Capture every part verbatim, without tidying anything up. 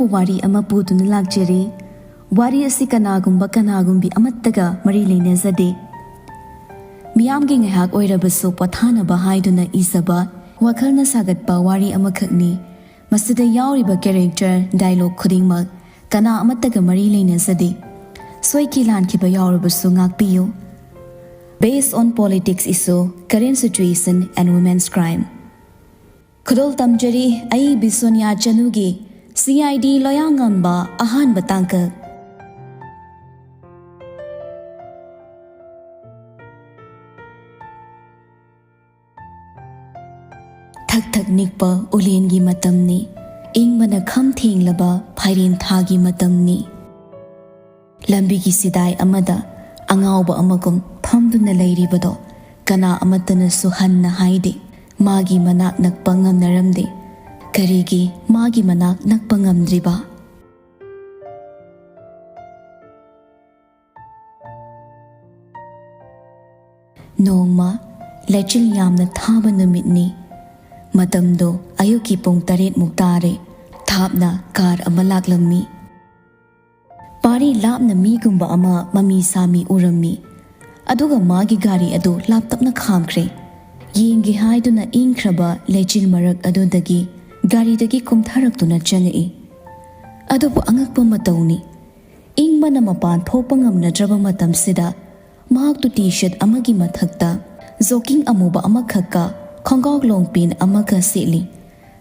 ꯋꯥꯔꯤ ꯑꯃ ꯄꯨꯗꯨꯅ ꯂꯥꯛꯆꯔꯤ꯫ ꯋꯥꯔꯤ ꯑꯁꯤ ꯀꯅꯥꯒꯨꯝꯕ ꯀꯅꯥꯒꯨꯝꯕꯤ ꯑꯃꯠꯇꯒ ꯃꯔꯤ ꯂꯩꯅꯖꯗꯦ꯫ ꯃꯤꯌꯥꯝꯒꯤ ꯉꯥꯏꯍꯥꯛ ꯑꯣꯏꯔꯕꯁꯨ ꯄꯣꯊꯥꯅꯕ ꯍꯥꯏꯗꯨꯅ ꯏꯖꯕ, ꯋꯥꯈꯜꯅ ꯁꯥꯒꯠꯄ ꯋꯥꯔꯤ ꯑꯃꯈꯛꯅꯤ꯫ ꯃꯁꯤꯗ ꯌꯥꯎꯔꯤꯕ ꯀꯦꯔꯦꯛꯇꯔ, ꯗꯥꯏꯂꯣꯒ ꯈꯨꯗꯤꯡꯃꯛ ꯀꯅꯥ ꯑꯃꯠꯇꯒ ꯃꯔꯤ ꯂꯩꯅꯖꯗꯦ꯫ ꯁꯣꯏꯈꯤ ꯂꯥꯟꯈꯤꯕ ꯌꯥꯎꯔꯕꯁꯨ ꯉꯥꯛꯄꯤꯌꯨ꯫ Based on politics issue, current situation and women's crime꯫ ꯈꯨꯗꯣꯜ ꯇꯝꯖꯔꯤ ꯑꯩ ꯕꯤꯁꯣꯅꯤꯌꯥ ꯆꯅꯨꯒꯤ ꯁꯤ ꯑꯥꯏ ꯗꯤ ꯂꯣꯌꯥꯉꯝꯕ ꯑꯍꯥꯟꯕ ꯇꯥꯡꯀꯛ꯫ ꯊꯛ ꯊꯛ ꯅꯤꯛꯄ ꯎꯂꯦꯟꯒꯤ ꯃꯇꯝꯅꯤ꯫ ꯏꯪꯕꯅ ꯈꯝ ꯊꯦꯡꯂꯕ ꯐꯥꯏꯔꯦꯟ ꯊꯥꯒꯤ ꯃꯇꯝꯅꯤ꯫ ꯂꯝꯕꯤꯒꯤ ꯁꯤꯗꯥꯏ ꯑꯃꯗ ꯑꯉꯥꯎꯕ ꯑꯃꯒꯨꯝ ꯐꯝꯗꯨꯅ ꯂꯩꯔꯤꯕꯗꯣ ꯀꯅꯥ ꯑꯃꯠꯇꯅꯁꯨ ꯍꯟꯅ ꯍꯥꯏꯗꯦ꯫ ꯃꯥꯒꯤ ꯃꯅꯥꯛ ꯅꯛꯄ ꯉꯝꯅꯔꯝꯗꯦ꯫ ꯀꯔꯤꯒꯤ ꯃꯥꯒꯤ ꯃꯅꯥꯛ ꯅꯛꯄ ꯉꯝꯗ꯭ꯔꯤꯕ? ꯅꯣꯡꯃ ꯂꯩꯆꯤꯜ ꯌꯥꯝꯅ ꯊꯥꯕ ꯅꯨꯃꯤꯠꯅꯤ꯫ ꯃꯇꯝꯗꯣ ꯑꯌꯨꯛꯀꯤ ꯄꯨꯡ ꯇꯔꯦꯠꯃꯨꯛ ꯇꯥꯔꯦ꯫ ꯊꯥꯞꯅ ꯀꯥꯔ ꯑꯃ ꯂꯥꯛꯂꯝꯃꯤ꯫ ꯄꯥꯔꯤ ꯂꯥꯞꯅ ꯃꯤꯒꯨꯝꯕ ꯑꯃ ꯃꯃꯤ ꯁꯥꯃꯤ ꯎꯔꯝꯃꯤ꯫ ꯑꯗꯨꯒ ꯃꯥꯒꯤ ꯒꯥꯔꯤ ꯑꯗꯨ ꯂꯥꯞꯇꯛꯅ ꯈꯥꯝꯈ꯭ꯔꯦ꯫ ꯌꯦꯡꯒꯦ ꯍꯥꯏꯗꯨꯅ ꯏꯪꯈ꯭ꯔꯕ ꯂꯩꯆꯤꯜ ꯃꯔꯛ ꯑꯗꯨꯗꯒꯤ ꯒꯥꯔꯤꯗꯒꯤ ꯀꯨꯝꯊꯔꯛꯇꯨꯅ ꯆꯪꯉꯛꯏ꯫ ꯑꯗꯨꯕꯨ ꯑꯉꯛꯄ ꯃꯇꯧꯅꯤ꯫ ꯏꯪꯕꯅ ꯃꯄꯥꯟ ꯊꯣꯛꯄ ꯉꯝꯅꯗ꯭ꯔꯕ ꯃꯇꯝꯁꯤꯗ ꯃꯍꯥꯛꯇꯨ ꯇꯤ ꯁꯔꯠ ꯑꯃꯒꯤ ꯃꯊꯛꯇ ꯖꯣꯀꯤꯡ ꯑꯃꯨꯕ ꯑꯃꯈꯛꯀ ꯈꯣꯡꯒ꯭ꯔꯥꯎ ꯂꯣꯡꯄꯦꯟ ꯑꯃꯒ ꯁꯦꯠꯂꯤ꯫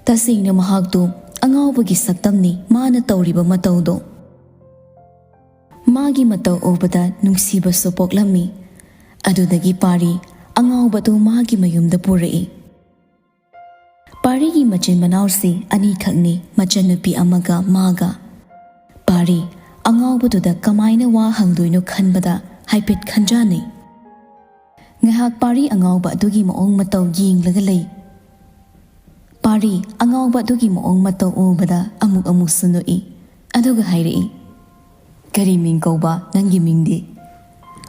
ꯇꯁꯦꯡꯅ ꯃꯍꯥꯛꯇꯨ ꯑꯉꯥꯎꯕꯒꯤ ꯁꯛꯇꯝꯅꯤ ꯃꯥꯅ ꯇꯧꯔꯤꯕ ꯃꯇꯧꯗꯣ꯫ ꯃꯥꯒꯤ ꯃꯇꯧ ꯎꯕꯗ ꯅꯨꯡꯁꯤꯕꯁꯨ ꯄꯣꯛꯂꯝꯃꯤ꯫ ꯑꯗꯨꯗꯒꯤ ꯄꯥꯔꯤ ꯑꯉꯥꯎꯕꯗꯨ ꯃꯥꯒꯤ ꯃꯌꯨꯝꯗ ꯄꯨꯔꯛꯏ꯫ ꯄꯥꯔꯤꯒꯤ ꯃꯆꯤꯟ ꯃꯅꯥꯎꯁꯤ ꯑꯅꯤꯈꯛꯅꯤ, ꯃꯆꯟꯅꯨꯄꯤ ꯑꯃꯒ ꯃꯥꯒ꯫ ꯄꯥꯔꯤ ꯑꯉꯥꯎꯕꯗꯨꯗ ꯀꯃꯥꯏꯅ ꯋꯥ ꯍꯪꯗꯣꯏꯅꯣ ꯈꯟꯕꯗ ꯍꯥꯏꯐꯦꯠ ꯈꯟꯖꯥꯟꯅꯩ꯫ ꯉꯥꯏꯍꯥꯛ ꯄꯥꯔꯤ ꯑꯉꯥꯎꯕ ꯑꯗꯨꯒꯤ ꯃꯑꯣꯡ ꯃꯇꯧ ꯌꯦꯡꯂꯒ ꯂꯩ꯫ ꯄꯥꯔꯤ ꯑꯉꯥꯎꯕ ꯑꯗꯨꯒꯤ ꯃꯑꯣꯡ ꯃꯇꯧ ꯎꯕꯗ ꯑꯃꯨꯛ ꯑꯃꯨꯛꯁꯨ ꯅꯣꯛꯏ꯫ ꯑꯗꯨꯒ ꯍꯥꯏꯔꯛꯏ, "ꯀꯔꯤ ꯃꯤꯡ ꯀꯧꯕ ꯅꯪꯒꯤ ꯃꯤꯡꯗꯤ?"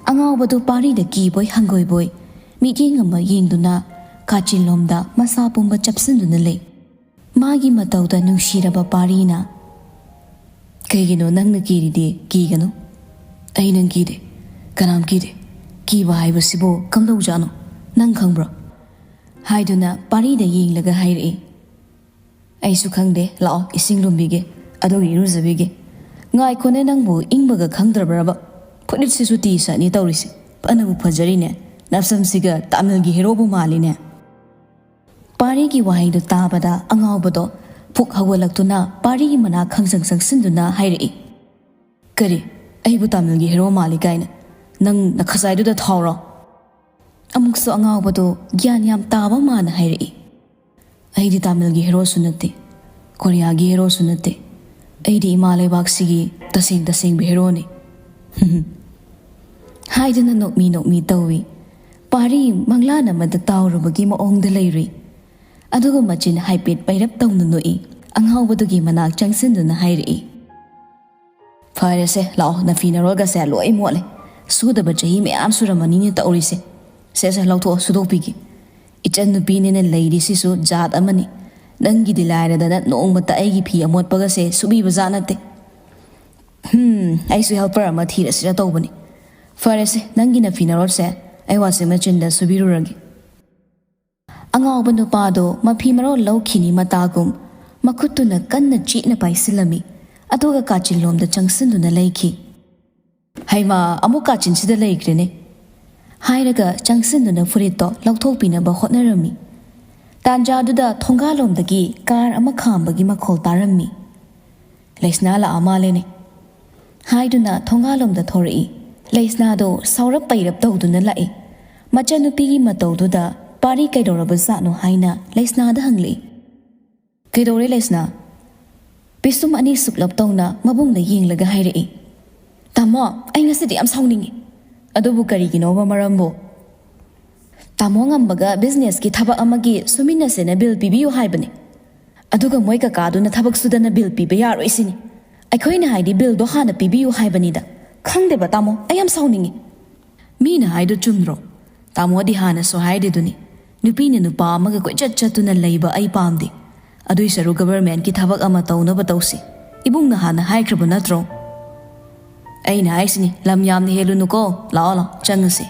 ꯑꯉꯥꯎꯕꯗꯨ ꯄꯥꯔꯤꯗ ꯀꯤꯕꯣꯏ ꯍꯪꯒꯣꯏꯕꯣꯏ ꯃꯤꯠꯌꯦꯡ ꯑꯃ ꯌꯦꯡꯗꯨꯅ ꯀꯥꯆꯤꯟꯂꯣꯝꯗ ꯃꯁꯥ ꯄꯨꯝꯕ ꯆꯞꯁꯤꯟꯗꯨꯅ ꯂꯩ꯫ ꯃꯥꯒꯤ ꯃꯇꯧꯗ ꯅꯨꯡꯁꯤꯔꯕ ꯄꯥꯔꯤꯅ, "ꯀꯩꯒꯤꯅꯣ ꯅꯪꯅ ꯀꯤꯔꯤꯗꯤ? ꯀꯤꯒꯅꯨ꯫ ꯑꯩ ꯅꯪ ꯀꯤꯗꯦ꯫ ꯀꯅꯥꯝ ꯀꯤꯗꯦ꯫ ꯀꯤꯕ ꯍꯥꯏꯕꯁꯤꯕꯨ ꯀꯝꯗꯧꯖꯥꯠꯅꯣ? ꯅꯪ ꯈꯪꯕ꯭ꯔꯣ?" ꯍꯥꯏꯗꯨꯅ ꯄꯥꯔꯤꯗ ꯌꯦꯡꯂꯒ ꯍꯥꯏꯔꯛꯏ꯫ "ꯑꯩꯁꯨ ꯈꯪꯗꯦ꯫ ꯂꯥꯛꯑꯣ, ꯏꯁꯤꯡ ꯂꯨꯝꯕꯤꯒꯦ꯫ ꯑꯗꯨꯒ ꯏꯔꯨꯖꯕꯤꯒꯦ꯫ ꯉꯥꯏꯈꯣꯅꯦ, ꯅꯪꯕꯨ ꯏꯪꯕꯒ ꯈꯪꯗ꯭ꯔꯕ꯭ꯔꯕ? ꯐꯨꯔꯤꯠꯁꯤꯁꯨ ꯇꯤ ꯁꯥꯔꯠꯅꯤ ꯇꯧꯔꯤꯁꯦ꯫ ꯐꯅꯕꯨ ꯐꯖꯔꯤꯅꯦ꯫ ꯅꯞꯁꯝꯁꯤꯒ ꯇꯥꯃꯤꯜꯒꯤ ꯍꯦꯔꯣꯕꯨ ꯃꯥꯜꯂꯤꯅꯦ꯫" ꯄꯥꯔꯤꯒꯤ ꯋꯥꯍꯩꯗꯨ ꯇꯥꯕꯗ ꯑꯉꯥꯎꯕꯗꯣ ꯐꯨꯛ ꯍꯧꯒꯠꯂꯛꯇꯨꯅ ꯄꯥꯔꯤꯒꯤ ꯃꯅꯥꯛ ꯈꯪꯆꯪ ꯆꯪꯁꯤꯟꯗꯨꯅ ꯍꯥꯏꯔꯛꯏ꯫ "ꯀꯔꯤ? ꯑꯩꯕꯨ ꯇꯥꯃꯤꯜꯒꯤ ꯍꯦꯔꯣ ꯃꯥꯜꯂꯤ ꯀꯥꯏꯅ? ꯅꯪ ꯅꯈꯖꯥꯏꯗꯨꯗ ꯊꯥꯎꯔꯣ?" ꯑꯃꯨꯛꯁꯨ ꯑꯉꯥꯎꯕꯗꯣ ꯒ꯭ꯌꯥꯟ ꯌꯥꯝ ꯇꯥꯕ ꯃꯥꯅ ꯍꯥꯏꯔꯛꯏ꯫ "ꯑꯩꯗꯤ ꯇꯥꯃꯤꯜꯒꯤ ꯍꯦꯔꯣꯁꯨ ꯅꯠꯇꯦ, ꯀꯣꯔꯤꯌꯥꯒꯤ ꯍꯦꯔꯣꯁꯨ ꯅꯠꯇꯦ꯫ ꯑꯩꯗꯤ ꯏꯃꯥ ꯂꯩꯕꯥꯛꯁꯤꯒꯤ ꯇꯁꯦꯡ ꯇꯁꯦꯡꯕ ꯍꯦꯔꯣꯅꯤ꯫" ꯍꯥꯏꯗꯨꯅ ꯅꯣꯛꯃꯤ ꯅꯣꯛꯃꯤ ꯇꯧꯏ꯫ ꯄꯥꯔꯤ ꯃꯪꯂꯥꯟ ꯑꯃꯗ ꯇꯥꯎꯔꯨꯕꯒꯤ ꯃꯑꯣꯡꯗ ꯂꯩꯔꯨꯏ꯫ ꯑꯗꯨꯒ ꯃꯆꯤꯟ ꯍꯥꯏꯐꯦꯠ ꯄꯩꯔꯞ ꯇꯧꯅ ꯅꯣꯛꯏ꯫ ꯑꯉꯥꯎꯕꯗꯨꯒꯤ ꯃꯅꯥꯛ ꯆꯪꯁꯤꯟꯗꯨꯅ ꯍꯥꯏꯔꯛꯏ꯫ "ꯐꯔꯦꯁꯦ, ꯂꯥꯛꯑꯣ, ꯅꯐꯤ ꯅꯔꯣꯜꯒꯁꯦ ꯂꯣꯏ ꯃꯣꯠꯂꯦ꯫ ꯁꯨꯗꯕ ꯆꯍꯤ ꯃꯌꯥꯝ ꯁꯨꯔꯝꯃꯅꯤꯅꯦ ꯇꯧꯔꯤꯁꯦ꯫ ꯁꯦ, ꯁꯦ, ꯂꯧꯊꯣꯛꯑꯣ, ꯁꯨꯗꯣꯛꯄꯤꯒꯦ꯫ ꯏꯆꯟ ꯅꯨꯄꯤꯅꯤꯅ ꯂꯩꯔꯤꯁꯤꯁꯨ ꯖꯥꯠ ꯑꯃꯅꯤ꯫ ꯅꯪꯒꯤꯗꯤ ꯂꯥꯏꯔꯗꯅ ꯅꯣꯡꯃꯇ ꯑꯩꯒꯤ ꯐꯤ ꯑꯃꯣꯠꯄꯒꯁꯦ ꯁꯨꯕꯤꯕ ꯖꯥꯠ ꯅꯠꯇꯦ꯫ ꯍꯝ, ꯑꯩꯁꯨ ꯍꯦꯜꯄꯔ ꯑꯃ ꯊꯤꯔꯁꯤꯔ ꯇꯧꯕꯅꯤ꯫ ꯐꯔꯦꯁꯦ, ꯅꯪꯒꯤ ꯅꯐꯤ ꯅꯔꯣꯜꯁꯦ ꯑꯩ ꯋꯥꯁꯤꯡ ꯃꯦꯆꯤꯟꯗ ꯁꯨꯕꯤꯔꯨꯔꯒꯦ꯫" ꯑꯉꯥꯎꯕ ꯅꯨꯄꯥꯗꯣ ꯃꯐꯤ ꯃꯔꯣꯜ ꯂꯧꯈꯤꯅꯤ ꯃꯇꯥꯒꯨꯝ ꯃꯈꯨꯠꯇꯨꯅ ꯀꯟꯅ ꯆꯦꯠꯅ ꯄꯥꯏꯁꯤꯜꯂꯝꯃꯤ꯫ ꯑꯗꯨꯒ ꯀꯥꯆꯤꯟꯂꯣꯝꯗ ꯆꯪꯁꯤꯟꯗꯨꯅ ꯂꯩꯈꯤ꯫ "ꯍꯩꯃꯥ, ꯑꯃꯨꯛ ꯀꯥꯆꯤꯟꯁꯤꯗ ꯂꯩꯈ꯭ꯔꯦꯅꯦ꯫" ꯍꯥꯏꯔꯒ ꯆꯪꯁꯤꯟꯗꯨꯅ ꯐꯨꯔꯤꯠꯇꯣ ꯂꯧꯊꯣꯛꯄꯤꯅꯕ ꯍꯣꯠꯅꯔꯝꯃꯤ꯫ ꯇꯥꯟꯖꯥꯗꯨꯗ ꯊꯣꯡꯒꯥꯜꯂꯣꯝꯗꯒꯤ ꯀꯥꯔ ꯑꯃ ꯈꯥꯝꯕꯒꯤ ꯃꯈꯣꯜ ꯇꯥꯔꯝꯃꯤ꯫ "ꯂꯩꯁꯅꯥ ꯂꯥꯛꯑ ꯃꯥꯜꯂꯦꯅꯦ꯫" ꯍꯥꯏꯗꯨꯅ ꯊꯣꯡꯒꯥꯜꯂꯣꯝꯗ ꯊꯣꯔꯛꯏ꯫ ꯂꯩꯁꯅꯥꯗꯣ ꯁꯥꯎꯔꯞ ꯄꯩꯔꯞ ꯇꯧꯗꯨꯅ ꯂꯥꯛꯏ꯫ ꯃꯆꯟꯅꯨꯄꯤꯒꯤ ꯃꯇꯧꯗꯨꯗ ꯄꯥꯔꯤ ꯀꯩꯗꯧꯔꯕ ꯖꯥꯠꯅꯣ ꯍꯥꯏꯅ ꯂꯩꯁꯅꯥꯗ ꯍꯪꯂꯛꯏ꯫ "ꯀꯩꯗꯧꯔꯦ ꯂꯩꯁꯅꯥ?" ꯄꯤꯁꯨꯝ ꯑꯅꯤ ꯁꯨꯛꯂꯞ ꯇꯧꯅ ꯃꯕꯨꯡꯗ ꯌꯦꯡꯂꯒ ꯍꯥꯏꯔꯛꯏ꯫ "ꯇꯥꯃꯣ, ꯑꯩ ꯉꯁꯤꯗꯤ ꯌꯥꯝ ꯁꯥꯎꯅꯤꯡꯉꯤ꯫" "ꯑꯗꯨꯕꯨ ꯀꯔꯤꯒꯤꯅꯣꯕ ꯃꯔꯝꯕꯨ?" "ꯇꯥꯃꯣ ꯉꯝꯕꯒ ꯕꯤꯖꯤꯅꯦꯁꯀꯤ ꯊꯕꯛ ꯑꯃꯒꯤ ꯁꯨꯃꯤꯟꯅꯁꯦꯅ ꯕꯤꯜ ꯄꯤꯕꯤꯌꯨ ꯍꯥꯏꯕꯅꯤ꯫ ꯑꯗꯨꯒ ꯃꯣꯏ ꯀꯀꯥꯗꯨꯅ ꯊꯕꯛ ꯁꯨꯗꯅ ꯕꯤꯜ ꯄꯤꯕ ꯌꯥꯔꯣꯏ ꯁꯤꯅꯤ꯫ ꯑꯩꯈꯣꯏꯅ ꯍꯥꯏꯗꯤ ꯕꯤꯜꯗꯣ ꯍꯥꯟꯅ ꯄꯤꯕꯤꯌꯨ ꯍꯥꯏꯕꯅꯤꯗ꯫ ꯈꯪꯗꯦꯕ ꯇꯥꯃꯣ, ꯑꯩ ꯌꯥꯝ ꯁꯥꯎꯅꯤꯡꯉꯤ꯫" "ꯃꯤꯅ ꯍꯥꯏꯗꯣ ꯆꯨꯝꯗ꯭ꯔꯣ? ꯇꯥꯃꯣꯗꯤ ꯍꯥꯟꯅꯁꯨ ꯍꯥꯏꯔꯤꯗꯨꯅꯤ, ꯅꯨꯄꯤꯅ ꯅꯨꯄꯥ ꯑꯃꯒ ꯀꯣꯏꯆꯠ ꯆꯠꯇꯨꯅ ꯂꯩꯕ ꯑꯩ ꯄꯥꯝꯗꯦ꯫ ꯑꯗꯨꯏ ꯁꯔꯨꯛ ꯒꯕꯔꯃꯦꯟꯠꯀꯤ ꯊꯕꯛ ꯑꯃ ꯇꯧꯅꯕ ꯇꯧꯁꯤ꯫ ꯏꯕꯨꯡꯅ ꯍꯥꯟꯅ ꯍꯥꯏꯈ꯭ꯔꯕ ꯅꯠꯇ꯭ꯔꯣ? ꯑꯩꯅ ꯍꯥꯏꯁꯤꯅꯤ, ꯂꯝ ꯌꯥꯝꯅ ꯍꯦꯜꯂꯨꯅꯨꯀꯣ, ꯂꯥꯛꯑꯣ ꯂꯥꯛꯑꯣ, ꯆꯪꯉꯁꯤ꯫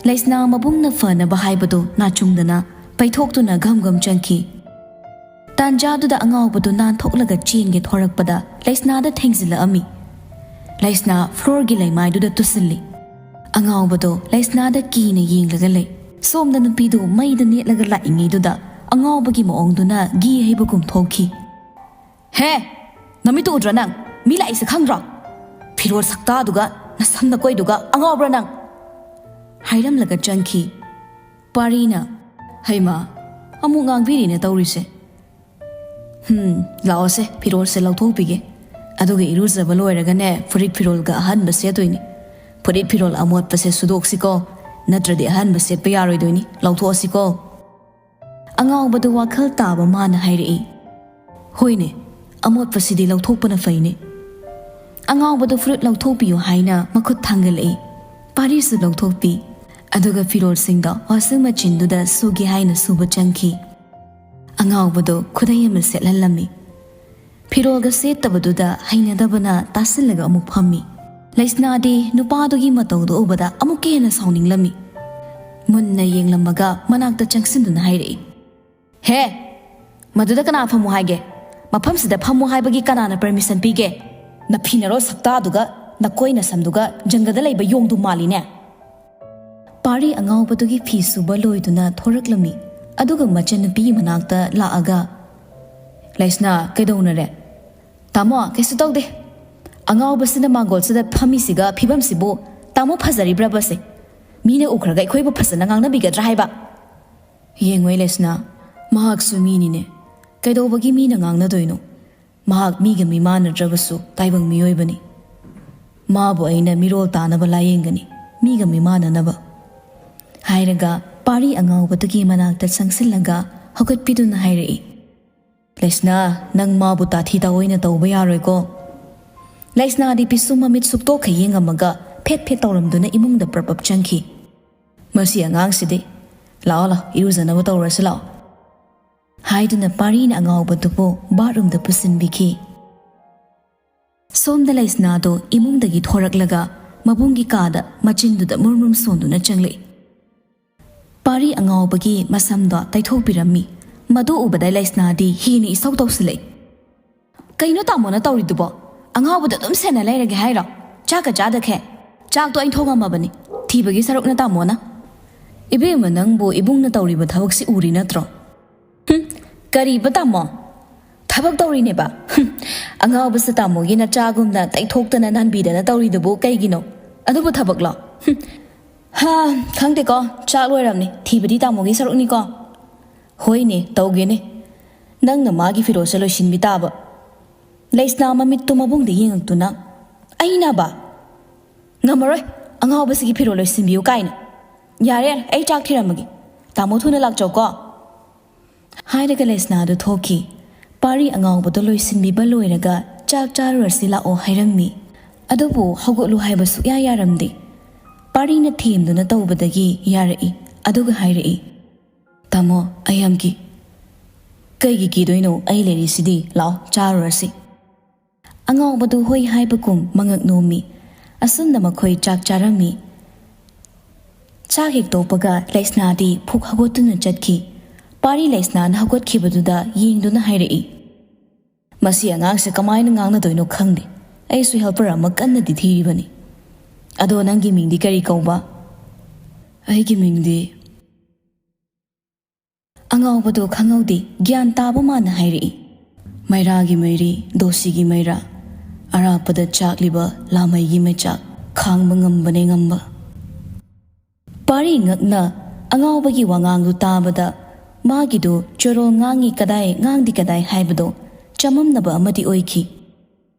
ꯂꯩꯁꯅꯥ ꯃꯕꯨꯡꯅ ꯐꯅꯕ ꯍꯥꯏꯕꯗꯨ ꯅꯥꯆꯨꯡꯗꯅ ꯄꯩꯊꯣꯛꯇꯨꯅ ꯘꯝ ꯘꯝ ꯆꯪꯈꯤ꯫ ꯇꯥꯟꯖꯥꯗꯨꯗ ꯑꯉꯥꯎꯕꯗꯨ ꯅꯥꯟꯊꯣꯛꯂꯒ ꯆꯦꯟꯒꯦ ꯊꯣꯔꯛꯄꯗ ꯂꯩꯁꯅꯥꯗ ꯊꯦꯡꯖꯤꯜꯂꯛꯑꯝꯃꯤ꯫ ꯂꯩꯁꯅꯥ ꯐ꯭ꯂꯣꯔꯒꯤ ꯂꯩꯃꯥꯏꯗꯨꯗ ꯇꯨꯁꯤꯜꯂꯤ꯫ ꯑꯉꯥꯎꯕꯗꯣ ꯂꯩꯁꯅꯥꯗ ꯀꯤꯅ ꯌꯦꯡꯂꯒ ꯂꯩ꯫ ꯁꯣꯝꯗ ꯅꯨꯄꯤꯗꯨ ꯃꯩꯗ ꯅꯦꯠꯂꯒ ꯂꯥꯛꯏꯉꯩꯗꯨꯗ ꯑꯉꯥꯎꯕꯒꯤ ꯃꯑꯣꯡꯗꯨꯅ ꯘꯤ ꯍꯩꯕꯒꯨꯝ ꯊꯣꯛꯈꯤ꯫ "ꯍꯦ, ꯅꯃꯤꯠꯇꯨ ꯎꯗ꯭ꯔꯣ ꯅꯪ? ꯃꯤ ꯂꯥꯛꯏꯁꯦ ꯈꯪꯗ꯭ꯔꯣ? ꯐꯤꯔꯣꯜ ꯁꯛꯇꯥꯗꯨꯒ ꯅꯁꯝ ꯅꯀꯣꯏꯗꯨꯒ ꯑꯉꯥꯎꯕ꯭ꯔꯥ ꯅꯪ?" ꯍꯥꯏꯔꯝꯂꯒ ꯆꯪꯈꯤ꯫ ꯄꯥꯔꯤꯅ, "ꯍꯩꯃꯥ, ꯑꯃꯨꯛ ꯉꯥꯡꯕꯤꯔꯤꯅꯦ ꯇꯧꯔꯤꯁꯦ꯫ ꯍꯝ, ꯂꯥꯛꯑꯣꯁꯦ, ꯐꯤꯔꯣꯜꯁꯦ ꯂꯧꯊꯣꯛꯄꯤꯒꯦ꯫ ꯑꯗꯨꯒ ꯏꯔꯨꯖꯕ ꯂꯣꯏꯔꯒꯅꯦ, ꯐꯨꯔꯤꯠ ꯐꯤꯔꯣꯜꯒ ꯑꯍꯟꯕ ꯁꯦꯠꯇꯣꯏꯅꯤ꯫ ꯐꯨꯔꯤꯠ ꯐꯤꯔꯣꯜ ꯑꯃꯣꯠꯄꯁꯦ ꯁꯨꯗꯣꯛꯁꯤꯀꯣ, ꯅꯠꯇ꯭ꯔꯗꯤ ꯑꯍꯟꯕ ꯁꯦꯠꯄ ꯌꯥꯔꯣꯏꯗꯣꯏꯅꯤ꯫ ꯂꯧꯊꯣꯛꯑꯁꯤꯀꯣ?" ꯑꯉꯥꯎꯕꯗꯨ ꯋꯥꯈꯜ ꯇꯥꯕ ꯃꯥꯅ ꯍꯥꯏꯔꯛꯏ꯫ "ꯍꯣꯏꯅꯦ, ꯑꯃꯣꯠꯄꯁꯤꯗꯤ ꯂꯧꯊꯣꯛꯄꯅ ꯐꯩꯅꯦ꯫" ꯑꯉꯥꯎꯕꯗꯨ ꯐꯨꯔꯤꯠ ꯂꯧꯊꯣꯛꯄꯤꯌꯨ ꯍꯥꯏꯅ ꯃꯈꯨꯠ ꯊꯥꯡꯒꯠꯂꯛꯏ꯫ ꯄꯥꯔꯤꯁꯨ ꯂꯧꯊꯣꯛꯄꯤ꯫ ꯑꯗꯨꯒ ꯐꯤꯔꯣꯜꯁꯤꯡꯗꯣ washing machineꯗꯨꯗ ꯁꯨꯒꯦ ꯍꯥꯏꯅ ꯁꯨꯕ ꯆꯪꯈꯤ꯫ ꯑꯉꯥꯎꯕꯗꯣ ꯈꯨꯗꯩ ꯑꯃ ꯁꯦꯠꯍꯜꯂꯝꯃꯤ꯫ ꯐꯤꯔꯣꯜꯒ ꯁꯦꯠꯇꯕꯗꯨꯗ ꯍꯩꯅꯗꯕꯅ ꯇꯥꯁꯤꯜꯂꯒ ꯑꯃꯨꯛ ꯐꯝꯃꯤ꯫ ꯂꯩꯁꯅꯥꯗꯤ ꯅꯨꯄꯥꯗꯨꯒꯤ ꯃꯇꯧꯗꯨ ꯎꯕꯗ ꯑꯃꯨꯛꯀ ꯍꯦꯟꯅ ꯁꯥꯎꯅꯤꯡꯂꯝꯃꯤ꯫ ꯃꯨꯟꯅ ꯌꯦꯡꯂꯝꯃꯒ ꯃꯅꯥꯛꯇ ꯆꯪꯁꯤꯟꯗꯨꯅ ꯍꯥꯏꯔꯛꯏ, "ꯍꯦ, ꯃꯗꯨꯗ ꯀꯅꯥ ꯐꯝꯃꯨ ꯍꯥꯏꯒꯦ? ꯃꯐꯝꯁꯤꯗ ꯐꯝꯃꯨ ꯍꯥꯏꯕꯒꯤ ꯀꯅꯥꯅ permission ꯄꯤꯒꯦ? ꯅꯐꯤ ꯅꯔꯣꯜ ꯁꯛꯇꯥꯗꯨꯒ ꯅꯀꯣꯏ ꯅꯁꯝꯗꯨꯒ ꯖꯪꯒꯗ ꯂꯩꯕ ꯌꯣꯡꯗꯨ ꯃꯥꯜꯂꯤꯅꯦ꯫" ꯄꯥꯔꯤ ꯑꯉꯥꯎꯕꯗꯨꯒꯤ ꯐꯤ ꯁꯨꯕ ꯂꯣꯏꯗꯨꯅ ꯊꯣꯔꯛꯂꯝꯃꯤ꯫ ꯑꯗꯨꯒ ꯃꯆꯟꯅꯨꯄꯤꯒꯤ ꯃꯅꯥꯛꯇ ꯂꯥꯛꯑꯒ, "ꯂꯩꯁꯅꯥ, ꯀꯩꯗꯧꯅꯔꯦ?" "ꯇꯥꯃꯣ, ꯀꯩꯁꯨ ꯇꯧꯗꯦ꯫ ꯑꯉꯥꯎꯕꯁꯤꯅ ꯃꯥꯡꯒꯣꯜꯁꯤꯗ ꯐꯝꯃꯤꯁꯤꯒ ꯐꯤꯕꯝꯁꯤꯕꯨ ꯇꯥꯃꯣ ꯐꯖꯔꯤꯕ꯭ꯔꯕꯁꯦ? ꯃꯤꯅ ꯎꯈ꯭ꯔꯒ ꯑꯩꯈꯣꯏꯕꯨ ꯐꯖꯅ ꯉꯥꯡꯅꯕꯤꯒꯗ꯭ꯔꯥ ꯍꯥꯏꯕ?" "ꯌꯦꯡꯉꯣ ꯂꯩꯁꯅꯥ, ꯃꯍꯥꯛꯁꯨ ꯃꯤꯅꯤꯅꯦ꯫ ꯀꯩꯗꯧꯕꯒꯤ ꯃꯤꯅ ꯉꯥꯡꯅꯗꯣꯏꯅꯣ? ꯃꯍꯥꯛ ꯃꯤꯒ ꯃꯤꯃꯥꯟꯅꯗ꯭ꯔꯕꯁꯨ ꯇꯥꯏꯕꯪ ꯃꯤꯑꯣꯏꯕꯅꯤ꯫ ꯃꯥꯕꯨ ꯑꯩꯅ ꯃꯤꯔꯣꯜ ꯇꯥꯅꯕ ꯂꯥꯌꯦꯡꯒꯅꯤ, ꯃꯤꯒ ꯃꯤꯃꯥꯟꯅꯅꯕ꯫" ꯍꯥꯏꯔꯒ ꯄꯥꯔꯤ ꯑꯉꯥꯎꯕꯗꯨꯒꯤ ꯃꯅꯥꯛꯇ ꯆꯪꯁꯤꯜꯂꯒ ꯍꯧꯒꯠꯄꯤꯗꯨꯅ ꯍꯥꯏꯔꯛꯏ, "ꯂꯩꯁꯅꯥ, ꯅꯪ ꯃꯥꯕꯨ ꯇꯥꯊꯤ ꯇꯥꯑꯣꯏꯅ ꯇꯧꯕ ꯌꯥꯔꯣꯏꯀꯣ꯫" ꯂꯩꯁꯅꯥꯗꯤ ꯄꯤꯁꯨꯝ ꯃꯃꯤꯠ ꯁꯨꯛꯇꯣꯛꯈ ꯌꯦꯡꯉꯝꯃꯒ ꯐꯦꯠ ꯐꯦꯠ ꯇꯧꯔꯝꯗꯨꯅ ꯏꯃꯨꯡꯗ ꯄ꯭ꯔꯞ ꯄ꯭ꯔꯞ ꯆꯪꯈꯤ꯫ "ꯃꯁꯤ ꯑꯉꯥꯡꯁꯤꯗꯤ꯫ ꯂꯥꯛꯑꯣ ꯂꯥꯛꯑꯣ, ꯏꯔꯨꯖꯅꯕ ꯇꯧꯔꯁꯤ ꯂꯥꯛꯑꯣ꯫" ꯍꯥꯏꯗꯨꯅ ꯄꯥꯔꯤꯅ ꯑꯉꯥꯎꯕꯗꯨꯕꯨ bathroomꯗ ꯄꯨꯁꯤꯟꯕꯤꯈꯤ꯫ ꯁꯣꯝꯗ ꯂꯩꯁꯅꯥꯗꯣ ꯏꯃꯨꯡꯗꯒꯤ ꯊꯣꯔꯛꯂꯒ ꯃꯕꯨꯡꯒꯤ ꯀꯥꯗ ꯃꯆꯤꯟꯗꯨꯗ ꯃꯨꯔ ꯃꯨꯔ ꯁꯣꯟꯗꯨꯅ ꯆꯪꯂꯛꯏ꯫ ꯄꯥꯔꯤ ꯑꯉꯥꯎꯕꯒꯤ ꯃꯁꯝꯗꯣ ꯇꯩꯊꯣꯛꯄꯤꯔꯝꯃꯤ꯫ ꯃꯗꯨ ꯎꯕꯗ ꯂꯩꯁꯅꯥꯗꯤ ꯍꯦꯟꯅ ꯏꯁꯧ ꯇꯧꯁꯤꯜꯂꯛꯏ꯫ "ꯀꯩꯅꯣ ꯇꯥꯃꯣꯅ ꯇꯧꯔꯤꯗꯨꯕꯣ? ꯑꯉꯥꯎꯕꯗ ꯑꯗꯨꯝ ꯁꯦꯟꯅ ꯂꯩꯔꯒꯦ ꯍꯥꯏꯔꯣ? ꯆꯥꯛꯀ ꯆꯥꯗꯈꯦ? ꯆꯥꯛꯇꯣ ꯑꯩꯅ ꯊꯣꯡꯉꯝꯃꯕꯅꯤ꯫ ꯊꯤꯕꯒꯤ ꯁꯔꯨꯛꯅ ꯇꯥꯃꯣꯅ꯫" "ꯏꯕꯦꯝꯃ, ꯅꯪꯕꯨ ꯏꯕꯨꯡꯅ ꯇꯧꯔꯤꯕ ꯊꯕꯛꯁꯤ ꯎꯔꯤ ꯅꯠꯇ꯭ꯔꯣ?" "ꯍꯨꯝ, ꯀꯔꯤꯕ ꯇꯥꯃꯣ? ꯊꯕꯛ ꯇꯧꯔꯤꯅꯦꯕ꯫ ꯍꯨꯝ, ꯑꯉꯥꯎꯕꯁꯦ ꯇꯥꯃꯣꯒꯤ ꯅꯆꯥꯒꯨꯝꯅ ꯇꯩꯊꯣꯛꯇꯅ ꯅꯥꯟꯕꯤꯗꯅ ꯇꯧꯔꯤꯗꯨꯕꯨ ꯀꯩꯒꯤꯅꯣ? ꯑꯗꯨꯕꯨ ꯊꯕꯛꯂꯣ? ꯍꯨꯝ, ꯍꯥ, ꯈꯪꯗꯦꯀꯣ, ꯆꯥꯛ ꯂꯣꯏꯔꯝꯅꯤ, ꯊꯤꯕꯗꯤ ꯇꯥꯃꯣꯒꯤ ꯁꯔꯨꯛꯅꯤꯀꯣ꯫" "ꯍꯣꯏꯅꯦ, ꯇꯧꯒꯦꯅꯦ꯫ ꯅꯪꯅ ꯃꯥꯒꯤ ꯐꯤꯔꯣꯜꯁꯦ ꯂꯣꯏꯁꯤꯟꯕꯤ ꯇꯥꯕ꯫" ꯂꯩꯁꯅꯥ ꯃꯃꯤꯠꯇꯨ ꯃꯕꯨꯡꯗ ꯌꯦꯡꯉꯛꯇꯨꯅ, "ꯑꯩꯅꯕ? ꯉꯝꯃꯔꯣꯏ, ꯑꯉꯥꯎꯕꯁꯤꯒꯤ ꯐꯤꯔꯣꯜ ꯂꯣꯏꯁꯤꯟꯕꯤꯌꯨ ꯀꯥꯏꯅ꯫ ꯌꯥꯔꯦ, ꯌꯥꯔꯦ, ꯑꯩ ꯆꯥꯛ ꯊꯤꯔꯝꯃꯒꯦ꯫ ꯇꯥꯃꯣ ꯊꯨꯅ ꯂꯥꯛꯆꯧꯀꯣ꯫" ꯍꯥꯏꯔꯒ ꯂꯩꯁꯅꯥꯗꯨ ꯊꯣꯛꯈꯤ꯫ ꯄꯥꯔꯤ ꯑꯉꯥꯎꯕꯗꯣ ꯂꯣꯏꯁꯤꯟꯕꯤꯕ ꯂꯣꯏꯔꯒ "ꯆꯥꯛ ꯆꯥꯔꯨꯔꯁꯤ ꯂꯥꯛꯑꯣ" ꯍꯥꯏꯔꯝꯃꯤ꯫ ꯑꯗꯨꯕꯨ ꯍꯧꯒꯠꯂꯨ ꯍꯥꯏꯕ ꯁꯨꯛꯌꯥ ꯌꯥꯔꯝꯗꯦ꯫ ꯄꯥꯔꯤꯅ ꯊꯦꯝꯗꯨꯅ ꯇꯧꯕꯗꯒꯤ ꯌꯥꯔꯛꯏ꯫ ꯑꯗꯨꯒ ꯍꯥꯏꯔꯛꯏ, "ꯇꯥꯃꯣ, ꯑꯩ ꯌꯥꯝ ꯀꯤ꯫ ꯀꯩꯒꯤ ꯀꯤꯗꯣꯏꯅꯣ? ꯑꯩ ꯂꯩꯔꯤꯁꯤꯗꯤ꯫ ꯂꯥꯛꯑꯣ, ꯆꯥꯔꯨꯔꯁꯤ꯫" ꯑꯉꯥꯎꯕꯗꯨ ꯍꯣꯏ ꯍꯥꯏꯕꯒꯨꯝ ꯃꯉꯛ ꯅꯣꯝꯃꯤ꯫ ꯑꯁꯨꯝꯅ ꯃꯈꯣꯏ ꯆꯥꯛ ꯆꯥꯔꯝꯃꯤ꯫ ꯆꯥꯛ ꯍꯦꯛ ꯇꯣꯛꯄꯒ ꯂꯩꯁꯅꯥꯗꯤ ꯐꯨꯛ ꯍꯧꯒꯠꯇꯨꯅ ꯆꯠꯈꯤ꯫ ꯄꯥꯔꯤ ꯂꯩꯁꯅꯥꯅ ꯍꯧꯒꯠꯈꯤꯕꯗꯨꯗ ꯌꯦꯡꯗꯨꯅ ꯍꯥꯏꯔꯛꯏ, "ꯃꯁꯤ ꯑꯉꯥꯡꯁꯦ ꯀꯃꯥꯏꯅ ꯉꯥꯡꯅꯗꯣꯏꯅꯣ ꯈꯪꯗꯦ꯫ ꯑꯩꯁꯨ ꯍꯦꯜꯄꯔ ꯑꯃ ꯀꯟꯅꯗꯤ ꯊꯤꯔꯤꯕꯅꯤ꯫ ꯑꯗꯣ ꯅꯪꯒꯤ ꯃꯤꯡꯗꯤ ꯀꯔꯤ ꯀꯧꯕ?" "ꯑꯩꯒꯤ ꯃꯤꯡꯗꯤ..." ꯑꯉꯥꯎꯕꯗꯨ ꯈꯪꯍꯧꯗꯦ, ꯒ꯭ꯌꯥꯟ ꯇꯥꯕ ꯃꯥꯅ ꯍꯥꯏꯔꯛꯏ, "ꯃꯩꯔꯥꯒꯤ ꯃꯩꯔꯤ, ꯗꯣꯁꯤꯒꯤ ꯃꯩꯔꯥ, ꯑꯔꯥꯞꯄꯗ ꯆꯥꯛꯂꯤꯕ ꯂꯥꯃꯩꯒꯤ ꯃꯩꯆꯥꯛ, ꯈꯥꯡꯕ ꯉꯝꯕꯅꯦ ꯉꯝꯕ꯫" ꯄꯥꯔꯤ ꯉꯛꯅ ꯑꯉꯥꯎꯕꯒꯤ ꯋꯥꯉꯥꯡꯗꯨ ꯇꯥꯕꯗ ꯃꯥꯒꯤꯗꯨ ꯆꯣꯔꯣꯜ ꯉꯥꯡꯉꯤ ꯀꯗꯥꯏ ꯉꯥꯡꯗꯤ ꯀꯗꯥꯏ ꯍꯥꯏꯕꯗꯣ ꯆꯃꯝꯅꯕ ꯑꯃꯗꯤ ꯑꯣꯏꯈꯤ꯫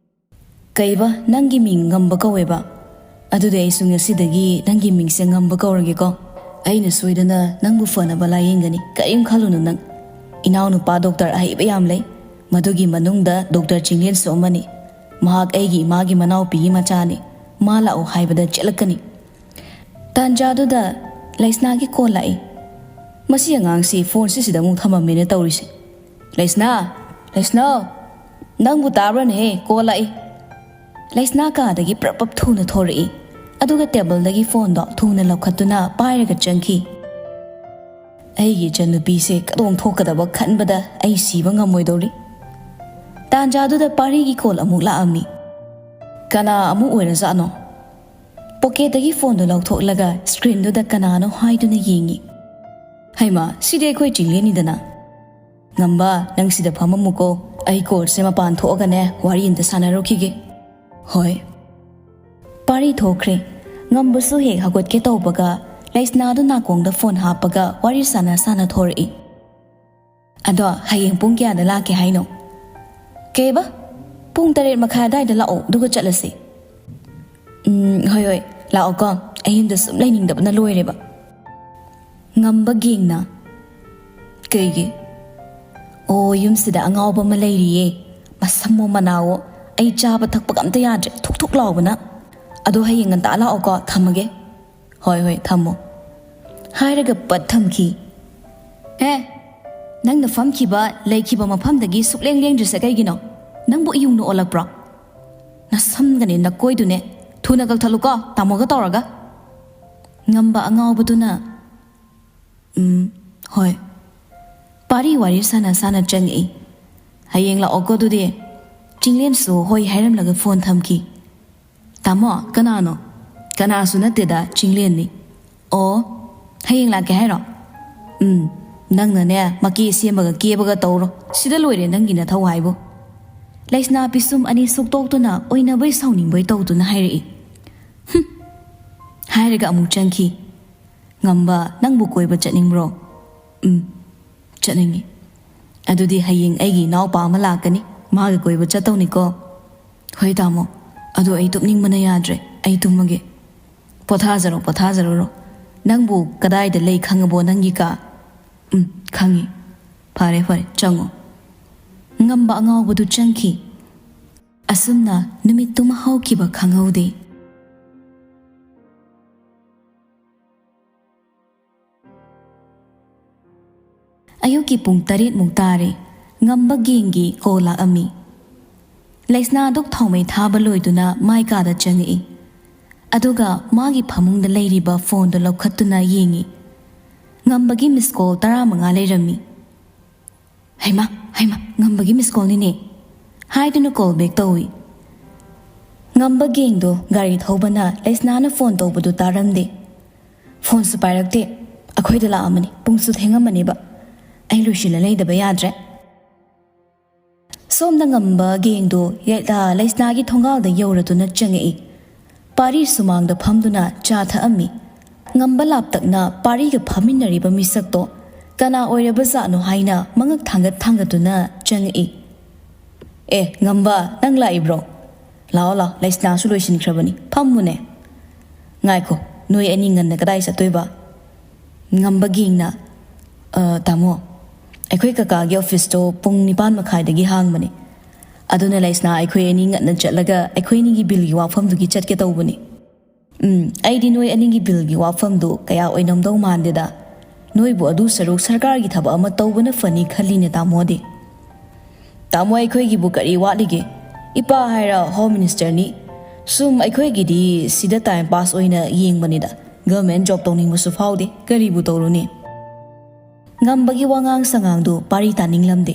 "ꯀꯩꯕ, ꯅꯪꯒꯤ ꯃꯤꯡ ꯉꯝꯕ ꯀꯧꯋꯦꯕ? ꯑꯗꯨꯗꯤ ꯑꯩꯁꯨ ꯉꯁꯤꯗꯒꯤ ꯅꯪꯒꯤ ꯃꯤꯡꯁꯦ ꯉꯝꯕ ꯀꯧꯔꯒꯦꯀꯣ꯫ ꯑꯩꯅ ꯁꯣꯏꯗꯅ ꯅꯪꯕꯨ ꯐꯅꯕ ꯂꯥꯌꯦꯡꯒꯅꯤ, ꯀꯔꯤꯝ ꯈꯜꯂꯨꯅꯨ ꯅꯪ꯫ ꯏꯅꯥꯎꯅꯨꯄꯥ ꯗꯣꯛꯇꯔ ꯑꯍꯩꯕ ꯌꯥꯝ ꯂꯩ, ꯃꯗꯨꯒꯤ ꯃꯅꯨꯡꯗ ꯗꯣꯛꯇꯔ ꯆꯤꯡꯂꯦꯟꯁꯨ ꯑꯃꯅꯤ꯫ ꯃꯍꯥꯛ ꯑꯩꯒꯤ ꯏꯃꯥꯒꯤ ꯃꯅꯥꯎꯄꯤꯒꯤ ꯃꯆꯥꯅꯤ꯫ ꯃꯥ ꯂꯥꯛꯑꯣ ꯍꯥꯏꯕꯗ ꯆꯦꯜꯂꯛꯀꯅꯤ꯫" ꯇꯥꯟꯖꯥꯗꯨꯗ ꯂꯩꯁꯅꯥꯒꯤ ꯀꯣꯜ ꯂꯥꯛꯏ꯫ ꯃꯁꯤ ꯑꯉꯥꯡꯁꯤ ꯐꯣꯟꯁꯤ ꯁꯤꯗ ꯑꯃꯨꯛ ꯊꯝꯃꯝꯃꯦꯅ ꯇꯧꯔꯤꯁꯦ꯫ "ꯂꯩꯁꯅꯥ! ꯂꯩꯁꯅꯥ! ꯅꯪꯕꯨ ꯇꯥꯕ꯭ꯔꯅꯦꯍꯦ? ꯀꯣꯜ ꯂꯥꯛꯏ꯫" ꯂꯩꯁꯅꯥ ꯀꯥꯗꯒꯤ ꯄ꯭ꯔꯞ ꯄ꯭ꯔꯞ ꯊꯨꯅ ꯊꯣꯔꯛꯏ꯫ ꯑꯗꯨꯒ ꯇꯦꯕꯜꯗꯒꯤ ꯐꯣꯟꯗꯣ ꯊꯨꯅ ꯂꯧꯈꯠꯇꯨꯅ ꯄꯥꯏꯔꯒ ꯆꯪꯈꯤ꯫ ꯑꯩꯒꯤ ꯏꯆꯟꯅꯨꯄꯤꯁꯦ ꯀꯗꯣꯡ ꯊꯣꯛꯀꯗꯕ ꯈꯟꯕꯗ ꯑꯩ ꯁꯤꯕ ꯉꯝꯃꯣꯏꯗꯧꯔꯤ꯫ ꯇꯥꯟꯖꯥꯗꯨꯗ ꯄꯥꯔꯤꯒꯤ ꯀꯣꯜ ꯑꯃꯨꯛ ꯂꯥꯛꯑꯝꯃꯤ꯫ ꯀꯅꯥ ꯑꯃꯨꯛ ꯑꯣꯏꯔꯖꯥꯠꯅꯣ? ꯄꯣꯀꯦꯠꯇꯒꯤ ꯐꯣꯟꯗꯨ ꯂꯧꯊꯣꯛꯂꯒ ꯁ꯭ꯀ꯭ꯔꯤꯟꯗꯨꯗ ꯀꯅꯥꯅꯣ ꯍꯥꯏꯗꯨꯅ ꯌꯦꯡꯉꯤ꯫ "ꯍꯩꯃꯥ, ꯁꯤꯗꯤ ꯑꯩꯈꯣꯏ ꯆꯤꯡꯂꯦꯟꯅꯤꯗꯅ꯫ ꯉꯝꯕ, ꯅꯪ ꯁꯤꯗ ꯐꯝꯃꯝꯃꯨꯀꯣ, ꯑꯩ ꯀꯣꯜꯁꯦ ꯃꯄꯥꯟ ꯊꯣꯛꯑꯒꯅꯦ ꯋꯥꯔꯤ ꯑꯝꯇ ꯁꯥꯟꯅꯔꯨꯈꯤꯒꯦ꯫" "ꯍꯣꯏ꯫" ꯄꯥꯔꯤ ꯊꯣꯛꯈ꯭ꯔꯦ꯫ ꯉꯝꯕꯁꯨ ꯍꯦꯛ ꯍꯧꯒꯠꯀꯦ ꯇꯧꯕꯒ ꯂꯩꯁꯅꯥꯗꯨ ꯅꯥꯀꯣꯡꯗ ꯐꯣꯟ ꯍꯥꯞꯄꯒ ꯋꯥꯔꯤ ꯁꯥꯟꯅ ꯁꯥꯟꯅ ꯊꯣꯔꯛꯏ꯫ "ꯑꯗꯣ ꯍꯌꯦꯡ ꯄꯨꯡ ꯀꯌꯥꯗ ꯂꯥꯛꯀꯦ ꯍꯥꯏꯅꯣ?" "ꯀꯩꯕ?" "ꯄꯨꯡ ꯇꯔꯦꯠ ꯃꯈꯥꯏ ꯑꯗꯥꯏꯗ ꯂꯥꯛꯑꯣ, ꯑꯗꯨꯒ ꯆꯠꯂꯁꯤ꯫" "ꯎꯝ, ꯍꯣꯏ, ꯍꯣꯏ, ꯂꯥꯛꯑꯣꯀꯣ꯫ ꯑꯩ ꯌꯨꯝꯗ ꯁꯨꯝ ꯂꯩꯅꯤꯡꯗꯕꯅ ꯂꯣꯏꯔꯦꯕ꯫" ꯉꯝꯕ ꯒꯦꯡꯅ, "ꯀꯩꯒꯤ?" "ꯑꯣ, ꯌꯨꯝꯁꯤꯗ ꯑꯉꯥꯎꯕ ꯑꯃ ꯂꯩꯔꯤꯌꯦ꯫ ꯃꯁꯝꯃꯣ ꯃꯅꯥꯋꯣ꯫ ꯑꯩ ꯆꯥꯕ ꯊꯛꯄꯒ ꯑꯝꯇ ꯌꯥꯗ꯭ꯔꯦ, ꯊꯨꯛ ꯊꯨꯛ ꯂꯥꯎꯕꯅ꯫ ꯑꯗꯣ ꯍꯌꯦꯡ ꯉꯟꯇꯥ ꯂꯥꯛꯑꯣꯀꯣ, ꯊꯝꯃꯒꯦ꯫" "ꯍꯣꯏ, ꯍꯣꯏ, ꯊꯝꯃꯣ꯫" ꯍꯥꯏꯔꯒ ꯄꯠ ꯊꯝꯈꯤ꯫ "ꯑꯦ, ꯅꯪꯅ ꯐꯝꯈꯤꯕ, ꯂꯩꯈꯤꯕ ꯃꯐꯝꯗꯒꯤ ꯁꯨꯛꯂꯦꯡ ꯂꯦꯡꯗ꯭ꯔꯤꯁꯦ ꯀꯩꯒꯤꯅꯣ? ꯅꯪꯕꯨ ꯏꯌꯨꯡꯅ ꯑꯣꯜꯂꯛꯄ꯭ꯔꯣ? ꯅꯁꯝꯒꯅꯦ ꯅꯀꯣꯏꯗꯨꯅꯦ꯫ ꯊꯨꯅ ꯀꯛꯊꯠꯂꯨꯀꯣ, ꯇꯥꯃꯣꯒ ꯇꯧꯔꯒ꯫" ꯉꯝꯕ ꯑꯉꯥꯎꯕꯗꯨꯅ, "ꯎꯝ, ꯍꯣꯏ꯫" ꯄꯥꯔꯤ ꯋꯥꯔꯤ ꯁꯥꯟꯅ ꯁꯥꯟꯅ ꯆꯪꯉꯛꯏ꯫ "ꯍꯌꯦꯡ ꯂꯥꯛꯑꯣꯀꯣ ꯑꯗꯨꯗꯤ꯫" ꯆꯤꯡꯂꯦꯟꯁꯨ ꯍꯣꯏ ꯍꯥꯏꯔꯝꯂꯒ ꯐꯣꯟ ꯊꯝꯈꯤ꯫ "ꯇꯥꯃꯣ, ꯀꯅꯥꯅꯣ?" "ꯀꯅꯥꯁꯨ ꯅꯠꯇꯦꯗ, ꯆꯤꯡꯂꯦꯟꯅꯤ꯫" "ꯑꯣ, ꯍꯌꯦꯡ ꯂꯥꯛꯀꯦ ꯍꯥꯏꯔꯣ?" "ꯎꯝ, ꯅꯪꯅꯅꯦ ꯃꯀꯦ ꯁꯦꯝꯕꯒ ꯀꯦꯕꯒ ꯇꯧꯔꯣ, ꯁꯤꯗ ꯂꯣꯏꯔꯦ ꯅꯪꯒꯤ ꯅꯊꯧ ꯍꯥꯏꯕꯨ꯫" ꯂꯩꯁꯅꯥ ꯄꯤꯁꯨꯝ ꯑꯅꯤ ꯁꯨꯛꯇꯣꯛꯇꯨꯅ ꯑꯣꯏꯅꯕꯩ ꯁꯥꯎꯅꯤꯡꯕꯩ ꯇꯧꯗꯨꯅ ꯍꯥꯏꯔꯛꯏ꯫ "ꯍꯨꯝ!" ꯍꯥꯏꯔꯒ ꯑꯃꯨꯛ ꯆꯪꯈꯤ꯫ "ꯉꯝꯕ, ꯅꯪꯕꯨ ꯀꯣꯏꯕ ꯆꯠꯅꯤꯡꯕ꯭ꯔꯣ?" "ꯎꯝ, ꯆꯠꯅꯤꯡꯉꯤ꯫" "ꯑꯗꯨꯗꯤ ꯍꯌꯦꯡ ꯑꯩꯒꯤ ꯏꯅꯥꯎꯄꯥ ꯑꯃ ꯂꯥꯛꯀꯅꯤ, ꯃꯥꯒ ꯀꯣꯏꯕ ꯆꯠꯇꯧꯅꯤꯀꯣ꯫" "ꯍꯣꯏ ꯇꯥꯃꯣ, ꯑꯗꯣ ꯑꯩ ꯇꯨꯝꯅꯤꯡꯕꯅ ꯌꯥꯗ꯭ꯔꯦ, ꯑꯩ ꯇꯨꯝꯃꯒꯦ꯫" "ꯄꯣꯊꯥꯖꯔꯣ, ꯄꯣꯊꯥꯖꯔꯨꯔꯣ꯫ ꯅꯪꯕꯨ ꯀꯗꯥꯏꯗ ꯂꯩ ꯈꯪꯉꯕꯣ ꯅꯪꯒꯤ ꯀꯥ?" "ꯎꯝ, ꯈꯪꯉꯤ꯫" "ꯐꯔꯦ, ꯐꯔꯦ, ꯆꯪꯉꯣ꯫" ꯉꯝꯕ ꯑꯉꯥꯎꯕꯗꯨ ꯆꯪꯈꯤ꯫ ꯑꯁꯨꯝꯅ ꯅꯨꯃꯤꯠꯇꯨꯃ ꯍꯧꯈꯤꯕ ꯈꯪꯍꯧꯗꯦ꯫ ꯑꯌꯨꯛꯀꯤ ꯄꯨꯡ ꯇꯔꯦꯠꯃꯨꯛ ꯇꯥꯔꯦ꯫ ꯉꯝꯕ ꯒꯦꯡꯒꯤ ꯀꯣꯜ ꯂꯥꯛꯑꯝꯃꯤ꯫ ꯂꯩꯁꯅꯥ ꯗꯨꯛ ꯊꯥꯎꯃꯩ ꯊꯥꯕ ꯂꯣꯏꯗꯨꯅ ꯃꯥꯏ ꯀꯥꯗ ꯆꯪꯉꯛꯏ꯫ ꯑꯗꯨꯒ ꯃꯥꯒꯤ ꯐꯃꯨꯡꯗ ꯂꯩꯔꯤꯕ ꯐꯣꯟꯗꯨ ꯂꯧꯈꯠꯇꯨꯅ ꯌꯦꯡꯉꯤ꯫ ꯉꯝꯕꯒꯤ ꯃꯤꯁ ꯀꯣꯜ ꯇꯔꯥꯃꯉꯥ ꯂꯩꯔꯝꯃꯤ꯫ "ꯍꯩꯃꯥ, ꯍꯩꯃꯥ, ꯉꯝꯕꯒꯤ ꯃꯤꯁ ꯀꯣꯜꯅꯤꯅꯦ" ꯍꯥꯏꯗꯨꯅ ꯀꯣꯜ ꯕꯦꯛ ꯇꯧꯏ꯫ ꯉꯝꯕ ꯒꯦꯡꯗꯣ ꯒꯥꯔꯤ ꯊꯧꯕꯅ ꯂꯩꯁꯅꯥꯅ ꯐꯣꯟ ꯇꯧꯕꯗꯨ ꯇꯥꯔꯝꯗꯦ꯫ ꯐꯣꯟꯁꯨ ꯄꯥꯏꯔꯛꯇꯦ꯫ ꯑꯩꯈꯣꯏꯗ ꯂꯥꯛꯑꯝꯃꯅꯤ, ꯄꯨꯡꯁꯨ ꯊꯦꯡꯉꯝꯃꯅꯦꯕ꯫ ꯑꯩ ꯂꯣꯏꯁꯤꯜꯂ ꯂꯩꯗꯕ ꯌꯥꯗ꯭ꯔꯦ꯫ ꯁꯣꯝꯗ ꯉꯝꯕ ꯒꯦꯡꯗꯣ ꯌ-, ꯂꯩꯁꯅꯥꯒꯤ ꯊꯣꯡꯒꯥꯜꯗ ꯌꯧꯔꯗꯨꯅ ꯆꯪꯉꯛꯏ꯫ ꯄꯥꯔꯤ ꯁꯨꯃꯥꯡꯗ ꯐꯝꯗꯨꯅ ꯆꯥ ꯊꯛꯑꯝꯃꯤ꯫ ꯉꯝꯕ ꯂꯥꯞꯇꯛꯅ ꯄꯥꯔꯤꯒ ꯐꯝꯃꯤꯟꯅꯔꯤꯕ ꯃꯤꯁꯛꯇꯣ ꯀꯅꯥ ꯑꯣꯏꯔꯕꯖꯥꯠꯅꯣ ꯍꯥꯏꯅ ꯃꯉꯛ ꯊꯥꯡꯒꯠ ꯊꯥꯡꯒꯠꯇꯨꯅ ꯆꯪꯉꯛꯏ꯫ "ꯑꯦ, ꯉꯝꯕ, ꯅꯪ ꯂꯥꯛꯏꯕ꯭ꯔꯣ? ꯂꯥꯛꯑꯣ, ꯂꯥꯛꯑꯣ, ꯂꯩꯁꯅꯥꯁꯨ ꯂꯣꯏꯁꯤꯟꯈ꯭ꯔꯕꯅꯤ, ꯐꯝꯃꯨꯅꯦ꯫ ꯉꯥꯏꯈꯣ, ꯅꯣꯏ ꯑꯅꯤ ꯉꯟꯅ ꯀꯗꯥꯏ ꯆꯠꯇꯣꯏꯕ?" ꯉꯝꯕ ꯒꯦꯡꯅ, "ꯑ, ꯇꯥꯃꯣ, ꯑꯩꯈꯣꯏ ꯀꯀꯥꯒꯤ ꯑꯣꯐꯤꯁꯇꯣ ꯄꯨꯡ ꯅꯤꯄꯥꯟ ꯃꯈꯥꯏꯗꯒꯤ ꯍꯥꯡꯕꯅꯦ꯫ ꯑꯗꯨꯅ ꯂꯩꯁꯅꯥ, ꯑꯩꯈꯣꯏ ꯑꯅꯤ ꯉꯟꯅ ꯆꯠꯂꯒ ꯑꯩꯈꯣꯏ ꯑꯅꯤꯒꯤ ꯕꯤꯜꯒꯤ ꯋꯥꯐꯝꯗꯨꯒꯤ ꯆꯠꯀꯦ ꯇꯧꯕꯅꯤ꯫" "ꯎꯝ, ꯑꯩꯗꯤ ꯅꯣꯏ ꯑꯅꯤꯒꯤ ꯕꯤꯜꯒꯤ ꯋꯥꯐꯝꯗꯨ ꯀꯌꯥ ꯑꯣꯏꯅꯝꯗꯧ ꯃꯥꯟꯗꯦꯗ꯫ ꯅꯣꯏꯕꯨ ꯑꯗꯨ ꯁꯔꯨꯛ ꯁꯔꯀꯥꯔꯒꯤ ꯊꯕꯛ ꯑꯃ ꯇꯧꯕꯅ ꯐꯅꯤ ꯈꯜꯂꯤꯅꯦ ꯇꯥꯃꯣꯗꯤ꯫" "ꯇꯥꯃꯣ, ꯑꯩꯈꯣꯏꯒꯤꯕꯨ ꯀꯔꯤ ꯋꯥꯠꯂꯤꯒꯦ? ꯏꯄꯥ ꯍꯥꯏꯔ ꯍꯣꯝ ꯃꯤꯅꯤꯁꯇꯔꯅꯤ꯫ ꯁꯨꯝ ꯑꯩꯈꯣꯏꯒꯤꯗꯤ ꯁꯤꯗ ꯇꯥꯏꯝ ꯄꯥꯁ ꯑꯣꯏꯅ ꯌꯦꯡꯕꯅꯤꯗ꯫ ꯒꯚꯔꯟꯃꯦꯟ ꯖꯣꯕ ꯇꯧꯅꯤꯡꯕꯁꯨ ꯐꯥꯎꯗꯦ, ꯀꯔꯤꯕꯨ ꯇꯧꯔꯨꯅꯤ?" ꯉꯝꯕꯒꯤ ꯋꯥꯉꯥꯡ ꯁꯉꯥꯡꯗꯨ ꯄꯥꯔꯤ ꯇꯥꯅꯤꯡꯂꯝꯗꯦ꯫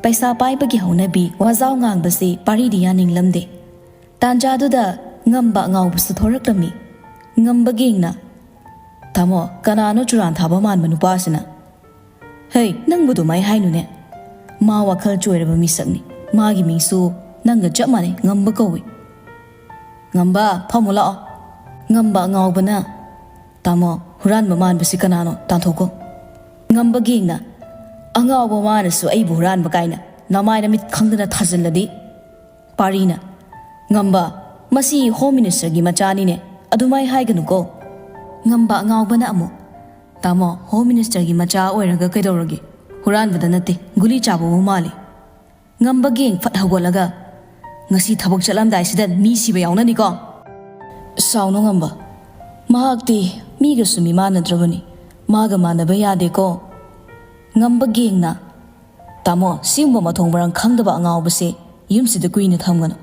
ꯄꯩꯁꯥ ꯄꯥꯏꯕꯒꯤ ꯍꯧꯅꯕꯤ ꯋꯥꯖꯥꯎ ꯉꯥꯡꯕꯁꯤ ꯄꯥꯔꯤꯗꯤ ꯌꯥꯅꯤꯡꯂꯝꯗꯦ꯫ ꯇꯥꯟꯖꯥꯗꯨꯗ ꯉꯝꯕ ꯑꯉꯥꯎꯕꯁꯨ ꯊꯣꯔꯛꯂꯝꯃꯤ꯫ ꯉꯝꯕ ꯒꯦꯡꯅ, "ꯇꯥꯃꯣ, ꯀꯅꯥꯅꯣ ꯆꯨꯔꯥꯟ ꯊꯥꯕ ꯃꯥꯟꯕ ꯅꯨꯄꯥꯁꯤꯅ?" "ꯍꯩ, ꯅꯪꯕꯨ ꯑꯗꯨꯃꯥꯏ ꯍꯥꯏꯅꯨꯅꯦ꯫ ꯃꯥ ꯋꯥꯈꯜ ꯆꯣꯏꯔꯕ ꯃꯤꯁꯛꯅꯤ꯫ ꯃꯥꯒꯤ ꯃꯤꯡꯁꯨ ꯅꯪꯒ ꯆꯞ ꯃꯥꯟꯅꯩ, ꯉꯝꯕ ꯀꯧꯏ꯫ ꯉꯝꯕ, ꯐꯝꯃꯨ ꯂꯥꯛꯑꯣ꯫" ꯉꯝꯕ ꯑꯉꯥꯎꯕꯅ, "ꯇꯥꯃꯣ, ꯍꯨꯔꯥꯟꯕ ꯃꯥꯟꯕꯁꯤ ꯀꯅꯥꯅꯣ? ꯇꯥꯟꯊꯣꯛꯈꯣ꯫" ꯉꯝꯕ ꯒꯦꯡꯅ, "ꯑꯉꯥꯎꯕ ꯃꯥꯅꯁꯨ ꯑꯩꯕꯨ ꯍꯨꯔꯥꯟꯕ ꯀꯥꯏꯅ ꯅꯃꯥꯏ ꯅꯃꯤꯠ ꯈꯪꯗꯅ ꯊꯥꯖꯤꯜꯂꯗꯤ?" ꯄꯥꯔꯤꯅ, "ꯉꯝꯕ, ꯃꯁꯤ ꯍꯣꯝ ꯃꯤꯅꯤꯁꯇꯔꯒꯤ ꯃꯆꯥꯅꯤꯅꯦ, ꯑꯗꯨꯃꯥꯏ ꯍꯥꯏꯒꯅꯨꯀꯣ꯫" ꯉꯝꯕ ꯑꯉꯥꯎꯕꯅ ꯑꯃꯨꯛ, "ꯇꯥꯃꯣ, ꯍꯣꯝ ꯃꯤꯅꯤꯁꯇꯔꯒꯤ ꯃꯆꯥ ꯑꯣꯏꯔꯒ ꯀꯩꯗꯧꯔꯒꯦ? ꯍꯨꯔꯥꯟꯕꯗ ꯅꯠꯇꯦ, ꯒꯨꯂꯤ ꯆꯥꯕꯕꯨ ꯃꯥꯜꯂꯤ꯫" ꯉꯝꯕ ꯒꯦꯡ ꯐꯠ ꯍꯧꯒꯠꯂꯒ, "ꯉꯁꯤ ꯊꯕꯛ ꯆꯠꯂꯝꯗꯥꯏꯁꯤꯗ ꯃꯤ ꯁꯤꯕ ꯌꯥꯎꯅꯅꯤꯀꯣ?" "ꯁꯥꯎꯅꯨ ꯉꯝꯕ, ꯃꯍꯥꯛꯇꯤ ꯃꯤꯒꯁꯨ ꯃꯤꯃꯥꯟꯅꯗ꯭ꯔꯕꯅꯤ, ꯃꯥꯒ ꯃꯥꯟꯅꯕ ꯌꯥꯗꯦꯀꯣ꯫" ꯉꯝꯕ ꯒꯦꯡꯅ, "ꯇꯥꯃꯣ, ꯁꯤꯒꯨꯝꯕ ꯃꯊꯣꯡ ꯃꯔꯝ ꯈꯪꯗꯕ ꯑꯉꯥꯎꯕꯁꯦ ꯌꯨꯝꯁꯤꯗ ꯀꯨꯏꯅ ꯊꯝꯒꯅꯨ꯫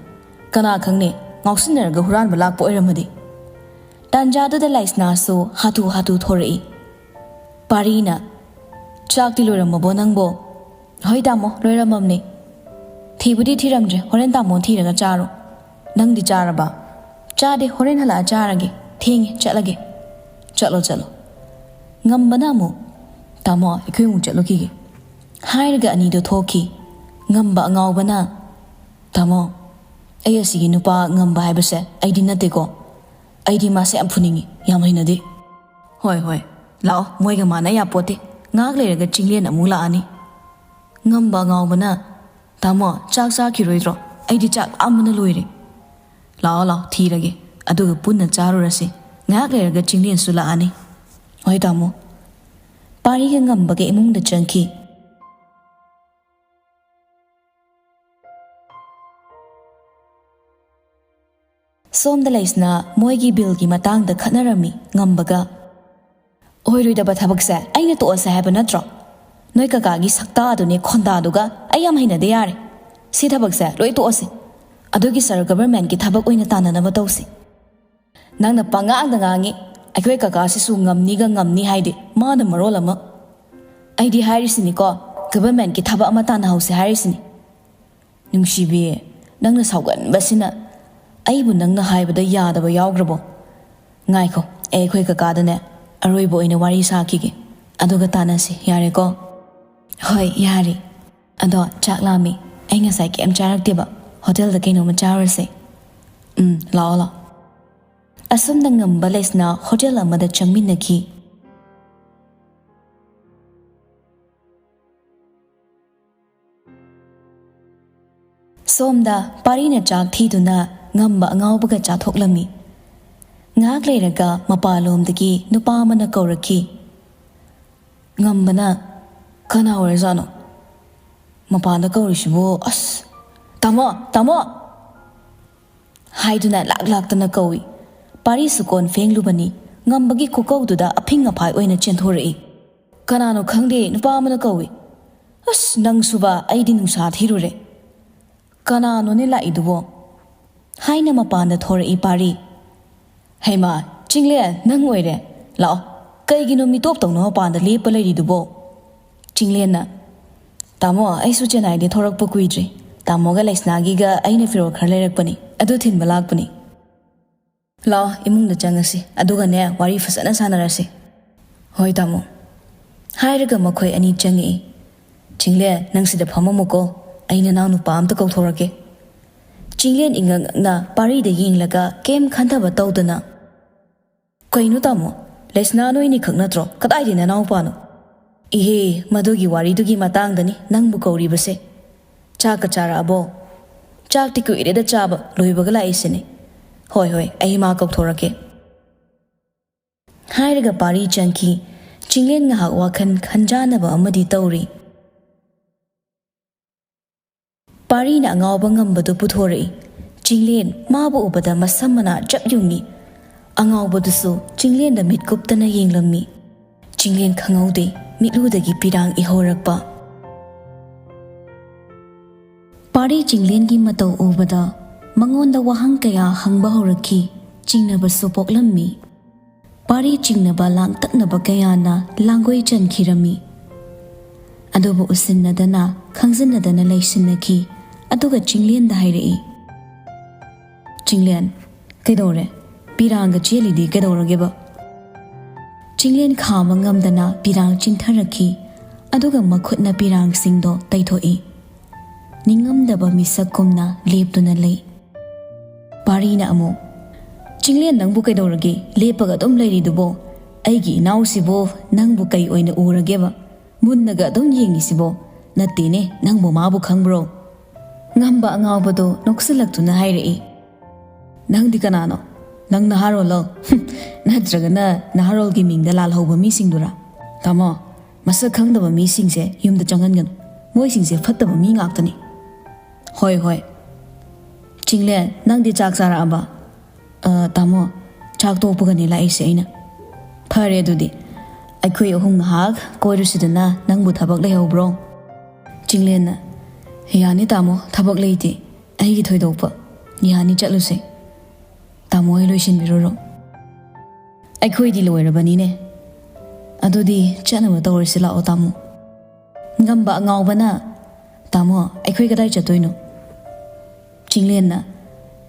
ꯀꯅꯥ ꯈꯪꯅꯤ, ꯉꯥꯎꯁꯤꯟꯅꯔꯒ ꯍꯨꯔꯥꯟꯕ ꯂꯥꯛꯄ ꯑꯣꯏꯔꯝꯃꯗꯤ꯫ ꯇꯥꯟꯖꯥꯗꯨꯗ ꯂꯩꯁꯅꯥꯁꯨ ꯍꯥꯊꯨ ꯍꯥꯊꯨ ꯊꯣꯔꯛꯏ꯫ ꯄꯥꯔꯤꯅ, "ꯆꯥꯛꯇꯤ ꯂꯣꯏꯔꯝꯃꯕꯣ ꯅꯪꯕꯣ?" "ꯍꯣꯏ ꯇꯥꯃꯣ, ꯂꯣꯏꯔꯝꯃꯕꯅꯦ꯫ ꯊꯤꯕꯨꯗꯤ ꯊꯤꯔꯝꯗ꯭ꯔꯦ, ꯍꯣꯔꯦꯟ ꯇꯥꯃꯣ ꯊꯤꯔꯒ ꯆꯥꯔꯣ꯫ ꯅꯪꯗꯤ ꯆꯥꯔꯕ?" "ꯆꯥꯗꯦ, ꯍꯣꯔꯦꯟ ꯍꯜꯂꯛꯑ ꯆꯥꯔꯒꯦ꯫ ꯊꯦꯡꯉꯦ, ꯆꯠꯂꯒꯦ꯫" "ꯆꯠꯂꯣ, ꯆꯠꯂꯣ꯫" ꯉꯝꯕꯅ ꯑꯃꯨꯛ, "ꯇꯥꯃꯣ, ꯑꯩꯈꯣꯏ ꯑꯃꯨꯛ ꯆꯠꯂꯨꯈꯤꯒꯦ꯫" ꯍꯥꯏꯔꯒ ꯑꯅꯤꯗꯣ ꯊꯣꯛꯈꯤ꯫ ꯉꯝꯕ ꯑꯉꯥꯎꯕꯅ, "ꯇꯥꯃꯣ, ꯑꯩ ꯑꯁꯤꯒꯤ ꯅꯨꯄꯥ ꯉꯝꯕ ꯍꯥꯏꯕꯁꯦ ꯑꯩꯗꯤ ꯅꯠꯇꯦꯀꯣ꯫ ꯑꯩꯗꯤ ꯃꯥꯁꯦ ꯌꯥꯝ ꯐꯨꯅꯤꯡꯉꯤ, ꯌꯥꯝ ꯍꯩꯅꯗꯦ꯫" "ꯍꯣꯏ, ꯍꯣꯏ, ꯂꯥꯛꯑꯣ, ꯃꯣꯏꯒ ꯃꯥꯟꯅ ꯌꯥꯄꯣꯠꯇꯦ꯫ ꯉꯥꯏꯍꯥꯛ ꯂꯩꯔꯒ ꯆꯤꯡꯂꯦꯟ ꯑꯃꯨꯛ ꯂꯥꯛꯑꯅꯤ꯫" ꯉꯝꯕ ꯑꯉꯥꯎꯕꯅ, "ꯇꯥꯃꯣ, ꯆꯥꯛ ꯆꯥꯈꯤꯔꯣꯏꯗ꯭ꯔꯣ? ꯑꯩꯗꯤ ꯆꯥꯛ ꯂꯥꯝꯕꯅ ꯂꯣꯏꯔꯦ꯫" "ꯂꯥꯛꯑꯣ, ꯂꯥꯛꯑꯣ, ꯊꯤꯔꯒꯦ, ꯑꯗꯨꯒ ꯄꯨꯟꯅ ꯆꯥꯔꯨꯔꯁꯤ꯫ ꯉꯥꯏꯍꯥꯛ ꯂꯩꯔꯒ ꯆꯤꯡꯂꯦꯟꯁꯨ ꯂꯥꯛꯑꯅꯤ꯫" "ꯍꯣꯏ ꯇꯥꯃꯣ꯫" ꯄꯥꯔꯤꯒ ꯉꯝꯕꯒ ꯏꯃꯨꯡꯗ ꯆꯪꯈꯤ꯫ ꯁꯣꯝꯗ ꯂꯩꯁꯅꯥ ꯃꯣꯏꯒꯤ ꯕꯤꯜꯒꯤ ꯃꯇꯥꯡꯗ ꯈꯠꯅꯔꯝꯃꯤ ꯉꯝꯕꯒ꯫ "ꯑꯣꯏꯔꯣꯏꯗꯕ ꯊꯕꯛꯁꯦ ꯑꯩꯅ ꯇꯣꯛꯑꯁꯦ ꯍꯥꯏꯕ ꯅꯠꯇ꯭ꯔꯣ? ꯅꯣꯏ ꯀꯀꯥꯒꯤ ꯁꯛꯇꯥꯗꯨꯅꯦ ꯈꯣꯟꯗꯥꯗꯨꯒ ꯑꯩ ꯌꯥꯝ ꯍꯩꯅꯗꯦ, ꯌꯥꯔꯦ꯫ ꯁꯤ ꯊꯕꯛꯁꯦ ꯂꯣꯏ ꯇꯣꯛꯑꯁꯤ꯫ ꯑꯗꯨꯒꯤ ꯁꯥꯔ ꯒꯚꯔꯟꯃꯦꯟꯠꯀꯤ ꯊꯕꯛ ꯑꯣꯏꯅ ꯇꯥꯟꯅꯅꯕ ꯇꯧꯁꯤ꯫" "ꯅꯪꯅ ꯄꯉꯥꯡꯗ ꯉꯥꯡꯉꯤ꯫ ꯑꯩꯈꯣꯏ ꯀꯀꯥꯁꯤꯁꯨ ꯉꯝꯅꯤꯒ ꯉꯝꯅꯤ ꯍꯥꯏꯗꯦ, ꯃꯥꯅ ꯃꯔꯣꯜ ꯑꯃ꯫" "ꯑꯩꯗꯤ ꯍꯥꯏꯔꯤꯁꯤꯅꯤꯀꯣ, ꯒꯚꯔꯟꯃꯦꯟꯠꯀꯤ ꯊꯕꯛ ꯑꯃ ꯇꯥꯟꯅꯍꯧꯁꯦ ꯍꯥꯏꯔꯤꯁꯤꯅꯤ꯫" "ꯅꯨꯡꯁꯤꯕꯤ, ꯅꯪꯅ ꯁꯥꯎꯒꯟꯕꯁꯤꯅ꯫ ꯑꯩꯕꯨ ꯅꯪꯅ ꯍꯥꯏꯕꯗ ꯌꯥꯗꯕ ꯌꯥꯎꯈ꯭ꯔꯕꯣ? ꯉꯥꯏꯈꯣ, ꯑꯩ ꯑꯩꯈꯣꯏ ꯀꯀꯥꯗꯅꯦ ꯑꯔꯣꯏꯕ ꯑꯣꯏꯅ ꯋꯥꯔꯤ ꯁꯥꯈꯤꯒꯦ, ꯑꯗꯨꯒ ꯇꯥꯟꯅꯁꯤ, ꯌꯥꯔꯦꯀꯣ?" "ꯍꯣꯏ, ꯌꯥꯔꯦ꯫ ꯑꯗꯣ ꯆꯥꯛ ꯂꯥꯝꯃꯤ, ꯑꯩ ꯉꯁꯥꯏ ꯀꯩꯝ ꯆꯥꯔꯛꯇꯦꯕ, ꯍꯣꯇꯦꯜꯗ ꯀꯩꯅꯣꯝꯃ ꯆꯥꯔꯨꯔꯁꯦ꯫" "ꯎꯝ, ꯂꯥꯛꯑꯣ, ꯂꯥꯛꯑꯣ꯫" ꯑꯁꯨꯝꯅ ꯉꯝꯕ ꯂꯩꯁꯅꯥ ꯍꯣꯇꯦꯜ ꯑꯃꯗ ꯆꯪꯃꯤꯟꯅꯈꯤ꯫ ꯁꯣꯝꯗ ꯄꯥꯔꯤꯅ ꯆꯥꯛ ꯊꯤꯗꯨꯅ ꯉꯝꯕ ꯑꯉꯥꯎꯕꯒ ꯆꯥꯊꯣꯛꯂꯝꯃꯤ꯫ ꯉꯥꯏꯍꯥꯛ ꯂꯩꯔꯒ ꯃꯄꯥꯟꯂꯣꯝꯗꯒꯤ ꯅꯨꯄꯥ ꯑꯃꯅ ꯀꯧꯔꯛꯈꯤ꯫ ꯉꯝꯕꯅ, "ꯀꯅꯥ ꯑꯣꯏꯔꯖꯥꯠꯅꯣ ꯃꯄꯥꯟꯗ ꯀꯧꯔꯤꯁꯤꯕꯨ? ꯑꯁ, ꯇꯥꯃꯣ, ꯇꯥꯃꯣ!" ꯍꯥꯏꯗꯨꯅ ꯂꯥꯛ ꯂꯥꯛꯇꯅ ꯀꯧꯏ꯫ ꯄꯥꯔꯤꯁꯨ ꯀꯣꯟ ꯐꯦꯡꯂꯨꯕꯅꯤ꯫ ꯉꯝꯕꯒꯤ ꯈꯨꯀꯧꯗꯨꯗ ꯑꯐꯤꯡ ꯑꯐꯥꯏ ꯑꯣꯏꯅ ꯆꯦꯟꯊꯣꯔꯛꯏ꯫ "ꯀꯅꯥꯅꯣ ꯈꯪꯗꯦ, ꯅꯨꯄꯥ ꯑꯃꯅ ꯀꯧꯏ꯫ ꯑꯁ, ꯅꯪꯁꯨꯕ, ꯑꯩꯗꯤ ꯅꯨꯡꯁꯥ ꯊꯤꯔꯨꯔꯦ꯫" "ꯀꯅꯥꯅꯣꯅꯦ ꯂꯥꯛꯏꯗꯨꯕꯣ?" ꯍꯥꯏꯅ ꯃꯄꯥꯟꯗ ꯊꯣꯔꯛꯏ ꯄꯥꯔꯤ꯫ "ꯍꯩꯃꯥ, ꯆꯤꯡꯂꯦꯟ, ꯅꯪ ꯑꯣꯏꯔꯦ꯫ ꯂꯥꯛꯑꯣ, ꯀꯩꯒꯤꯅꯣ ꯃꯤꯇꯣꯞ ꯇꯧꯅ ꯃꯄꯥꯟꯗ ꯂꯦꯞꯄ ꯂꯩꯔꯤꯗꯨꯕꯣ?" ꯆꯤꯡꯂꯦꯟꯅ, "ꯇꯥꯃꯣ, ꯑꯩꯁꯨ ꯆꯦꯟꯅꯥꯏꯗꯩ ꯊꯣꯔꯛꯄ ꯀꯨꯏꯗ꯭ꯔꯤ꯫ ꯇꯥꯃꯣꯒ ꯂꯩꯁꯅꯥꯒꯤꯒ ꯑꯩꯅ ꯐꯤꯔꯣꯜ ꯈꯔ ꯂꯩꯔꯛꯄꯅꯤ, ꯑꯗꯨ ꯊꯤꯟꯕ ꯂꯥꯛꯄꯅꯤ꯫ ꯂꯥꯛꯑꯣ, ꯏꯃꯨꯡꯗ ꯆꯪꯉꯁꯤ, ꯑꯗꯨꯒꯅꯦ, ꯋꯥꯔꯤ ꯐꯖꯅ ꯁꯥꯟꯅꯔꯁꯤ꯫" "ꯍꯣꯏ, ꯇꯥꯃꯣ꯫" ꯍꯥꯏꯔꯒ ꯃꯈꯣꯏ ꯑꯅꯤ ꯆꯪꯉꯛꯏ꯫ "ꯆꯤꯡꯂꯦꯟ, ꯅꯪ ꯁꯤꯗ ꯐꯝꯃꯝꯃꯨꯀꯣ, ꯑꯩ ꯅꯅꯥꯎ ꯅꯨꯄꯥ ꯑꯝꯇ ꯀꯧꯊꯣꯔꯛꯀꯦ꯫" ꯆꯤꯡꯂꯦꯟ ꯏꯉꯛ ꯉꯛꯅ ꯄꯥꯔꯤꯗ ꯌꯦꯡꯂꯒ ꯀꯩꯝ ꯈꯟꯊꯕ ꯇꯧꯗꯅ, "ꯀꯩꯅꯣ ꯇꯥꯃꯣ? ꯂꯩꯁꯅꯥ ꯅꯣꯏꯅꯤꯈꯛ ꯅꯠꯇ꯭ꯔꯣ? ꯀꯗꯥꯏꯗꯩ ꯅꯅꯥꯎꯄꯥꯅꯣ?" "ꯏꯍꯦ, ꯃꯗꯨꯒꯤ ꯋꯥꯔꯤꯗꯨꯒꯤ ꯃꯇꯥꯡꯗꯅꯤ ꯅꯪꯕꯨ ꯀꯧꯔꯤꯕꯁꯦ꯫ ꯆꯥꯛꯀ ꯆꯥꯔꯛꯑꯕꯣ?" "ꯆꯥꯛꯇꯤ ꯀꯨꯏꯔꯦꯗ ꯆꯥꯕ, ꯂꯣꯏꯕꯒ ꯂꯥꯛꯏꯁꯤꯅꯤ꯫" "ꯍꯣꯏ, ꯍꯣꯏ, ꯑꯩ ꯃꯥ ꯀꯧꯊꯣꯔꯛꯀꯦ꯫" ꯍꯥꯏꯔꯒ ꯄꯥꯔꯤ ꯆꯪꯈꯤ꯫ ꯆꯤꯡꯂꯦꯟ ꯉꯥꯏꯍꯥꯛ ꯋꯥꯈꯜ ꯈꯟꯖꯥꯟꯅꯕ ꯑꯃꯗꯤ ꯇꯧꯔꯤ꯫ ꯄꯥꯔꯤꯅ ꯑꯉꯥꯎꯕ ꯉꯝꯕꯗꯨ ꯄꯨꯊꯣꯔꯛꯏ꯫ ꯆꯤꯡꯂꯦꯟ ꯃꯥꯕꯨ ꯎꯕꯗ ꯃꯁꯝ ꯃꯅꯥ ꯆꯞ ꯌꯨꯡꯉꯤ꯫ ꯑꯉꯥꯎꯕꯗꯨꯁꯨ ꯆꯤꯡꯂꯦꯟꯗ ꯃꯤꯠ ꯀꯨꯞꯇꯅ ꯌꯦꯡꯂꯝꯃꯤ꯫ ꯆꯤꯡꯂꯦꯟ ꯈꯪꯍꯧꯗꯦ, ꯃꯤꯠꯂꯨꯗꯒꯤ ꯄꯤꯔꯥꯡ ꯏꯍꯧꯔꯛꯄ꯫ ꯄꯥꯔꯤ ꯆꯤꯡꯂꯦꯟꯒꯤ ꯃꯇꯧ ꯎꯕꯗ ꯃꯉꯣꯟꯗ ꯋꯥꯍꯪ ꯀꯌꯥ ꯍꯪꯕ ꯍꯧꯔꯛꯈꯤ, ꯆꯤꯡꯅꯕꯁꯨ ꯄꯣꯛꯂꯝꯃꯤ꯫ ꯄꯥꯔꯤ ꯆꯤꯡꯅꯕ ꯂꯥꯡꯇꯛꯅꯕ ꯀꯌꯥꯅ ꯂꯥꯡꯒꯣꯏ ꯆꯟꯈꯤꯔꯝꯃꯤ꯫ ꯑꯗꯨꯕꯨ ꯎꯁꯤꯟꯅꯗꯅ, ꯈꯪꯖꯤꯟꯅꯗꯅ ꯂꯩꯁꯤꯟꯅꯈꯤ꯫ ꯑꯗꯨꯒ ꯆꯤꯡꯂꯦꯟꯗ ꯍꯥꯏꯔꯛꯏ, "ꯆꯤꯡꯂꯦꯟ, ꯀꯩꯗꯧꯔꯦ? ꯄꯤꯔꯥꯡꯒ ꯆꯦꯜꯂꯤꯗꯤ ꯀꯩꯗꯧꯔꯒꯦꯕ?" ꯆꯤꯡꯂꯦꯟ ꯈꯥꯝꯕ ꯉꯝꯗꯅ ꯄꯤꯔꯥꯡ ꯆꯤꯟꯊꯔꯛꯈꯤ꯫ ꯑꯗꯨꯒ ꯃꯈꯨꯠꯅ ꯄꯤꯔꯥꯡꯁꯤꯡꯗꯣ ꯇꯩꯊꯣꯛꯏ꯫ ꯅꯤꯡꯉꯝꯗꯕ ꯃꯤꯁꯛꯀꯨꯝꯅ ꯂꯦꯞꯇꯨꯅ ꯂꯩ꯫ ꯄꯥꯔꯤꯅ ꯑꯃꯨꯛ, "ꯆꯤꯡꯂꯦꯟ, ꯅꯪꯕꯨ ꯀꯩꯗꯧꯔꯒꯦ? ꯂꯦꯞꯄꯒ ꯑꯗꯨꯝ ꯂꯩꯔꯤꯗꯨꯕꯣ? ꯑꯩꯒꯤ ꯏꯅꯥꯎꯁꯤꯕꯨ ꯅꯪꯕꯨ ꯀꯩ ꯑꯣꯏꯅ ꯎꯔꯒꯦꯕ? ꯃꯨꯟꯅꯒ ꯑꯗꯨꯝ ꯌꯦꯡꯉꯤꯁꯤꯕꯣ? ꯅꯠꯇꯦꯅꯦ, ꯅꯪꯕꯨ ꯃꯥꯕꯨ ꯈꯪꯕ꯭ꯔꯣ?" ꯉꯝꯕ ꯑꯉꯥꯎꯕꯗꯣ ꯅꯣꯛꯁꯤꯜꯂꯛꯇꯨꯅ ꯍꯥꯏꯔꯛꯏ, "ꯅꯪꯗꯤ ꯀꯅꯥꯅꯣ? ꯅꯪ ꯅꯍꯥꯔꯣꯜꯂꯣ? ꯍꯨꯝ, ꯅꯠꯇ꯭ꯔꯒꯅ ꯅꯍꯥꯔꯣꯜꯒꯤ ꯃꯤꯡꯗ ꯂꯥꯜꯍꯧꯕ ꯃꯤꯁꯤꯡꯗꯨꯔꯥ? ꯇꯥꯃꯣ, ꯃꯁꯛ ꯈꯪꯗꯕ ꯃꯤꯁꯤꯡꯁꯦ ꯌꯨꯝꯗ ꯆꯪꯍꯟꯒꯅꯨ꯫ ꯃꯣꯏꯁꯤꯡꯁꯦ ꯐꯠꯇꯕ ꯃꯤ ꯉꯥꯛꯇꯅꯤ꯫" "ꯍꯣꯏ, ꯍꯣꯏ꯫ ꯆꯤꯡꯂꯦꯟ, ꯅꯪꯗꯤ ꯆꯥꯛ ꯆꯥꯔꯛꯑꯕ?" "ꯑ, ꯇꯥꯃꯣ, ꯆꯥꯛ ꯇꯣꯛꯄꯒꯅꯦ ꯂꯥꯛꯏꯁꯦ ꯑꯩꯅ꯫" "ꯐꯔꯦ ꯑꯗꯨꯗꯤ, ꯑꯩꯈꯣꯏ ꯑꯍꯨꯝ ꯉꯥꯏꯍꯥꯛ ꯀꯣꯏꯔꯨꯁꯤꯗꯅ, ꯅꯪꯕꯨ ꯊꯕꯛ ꯂꯩꯍꯧꯕ꯭ꯔꯣ?" ꯆꯤꯡꯂꯦꯟꯅ, "ꯌꯥꯅꯤ ꯇꯥꯃꯣ, ꯊꯕꯛ ꯂꯩꯇꯦ ꯑꯩꯒꯤ ꯊꯣꯏꯗꯣꯛꯄ꯫ ꯌꯥꯅꯤ, ꯆꯠꯂꯨꯁꯦ꯫ ꯇꯥꯃꯣ ꯍꯣꯏ ꯂꯣꯏꯁꯤꯟꯕꯤꯔꯨꯔꯣ꯫ ꯑꯩꯈꯣꯏꯗꯤ ꯂꯣꯏꯔꯕꯅꯤꯅꯦ꯫ ꯑꯗꯨꯗꯤ ꯆꯠꯅꯕ ꯇꯧꯔꯁꯤ ꯂꯥꯛꯑꯣ ꯇꯥꯃꯣ꯫" ꯉꯝꯕ ꯑꯉꯥꯎꯕꯅ, "ꯇꯥꯃꯣ, ꯑꯩꯈꯣꯏ ꯀꯗꯥꯏ ꯆꯠꯇꯣꯏꯅꯣ?" ꯆꯤꯡꯂꯦꯟꯅ,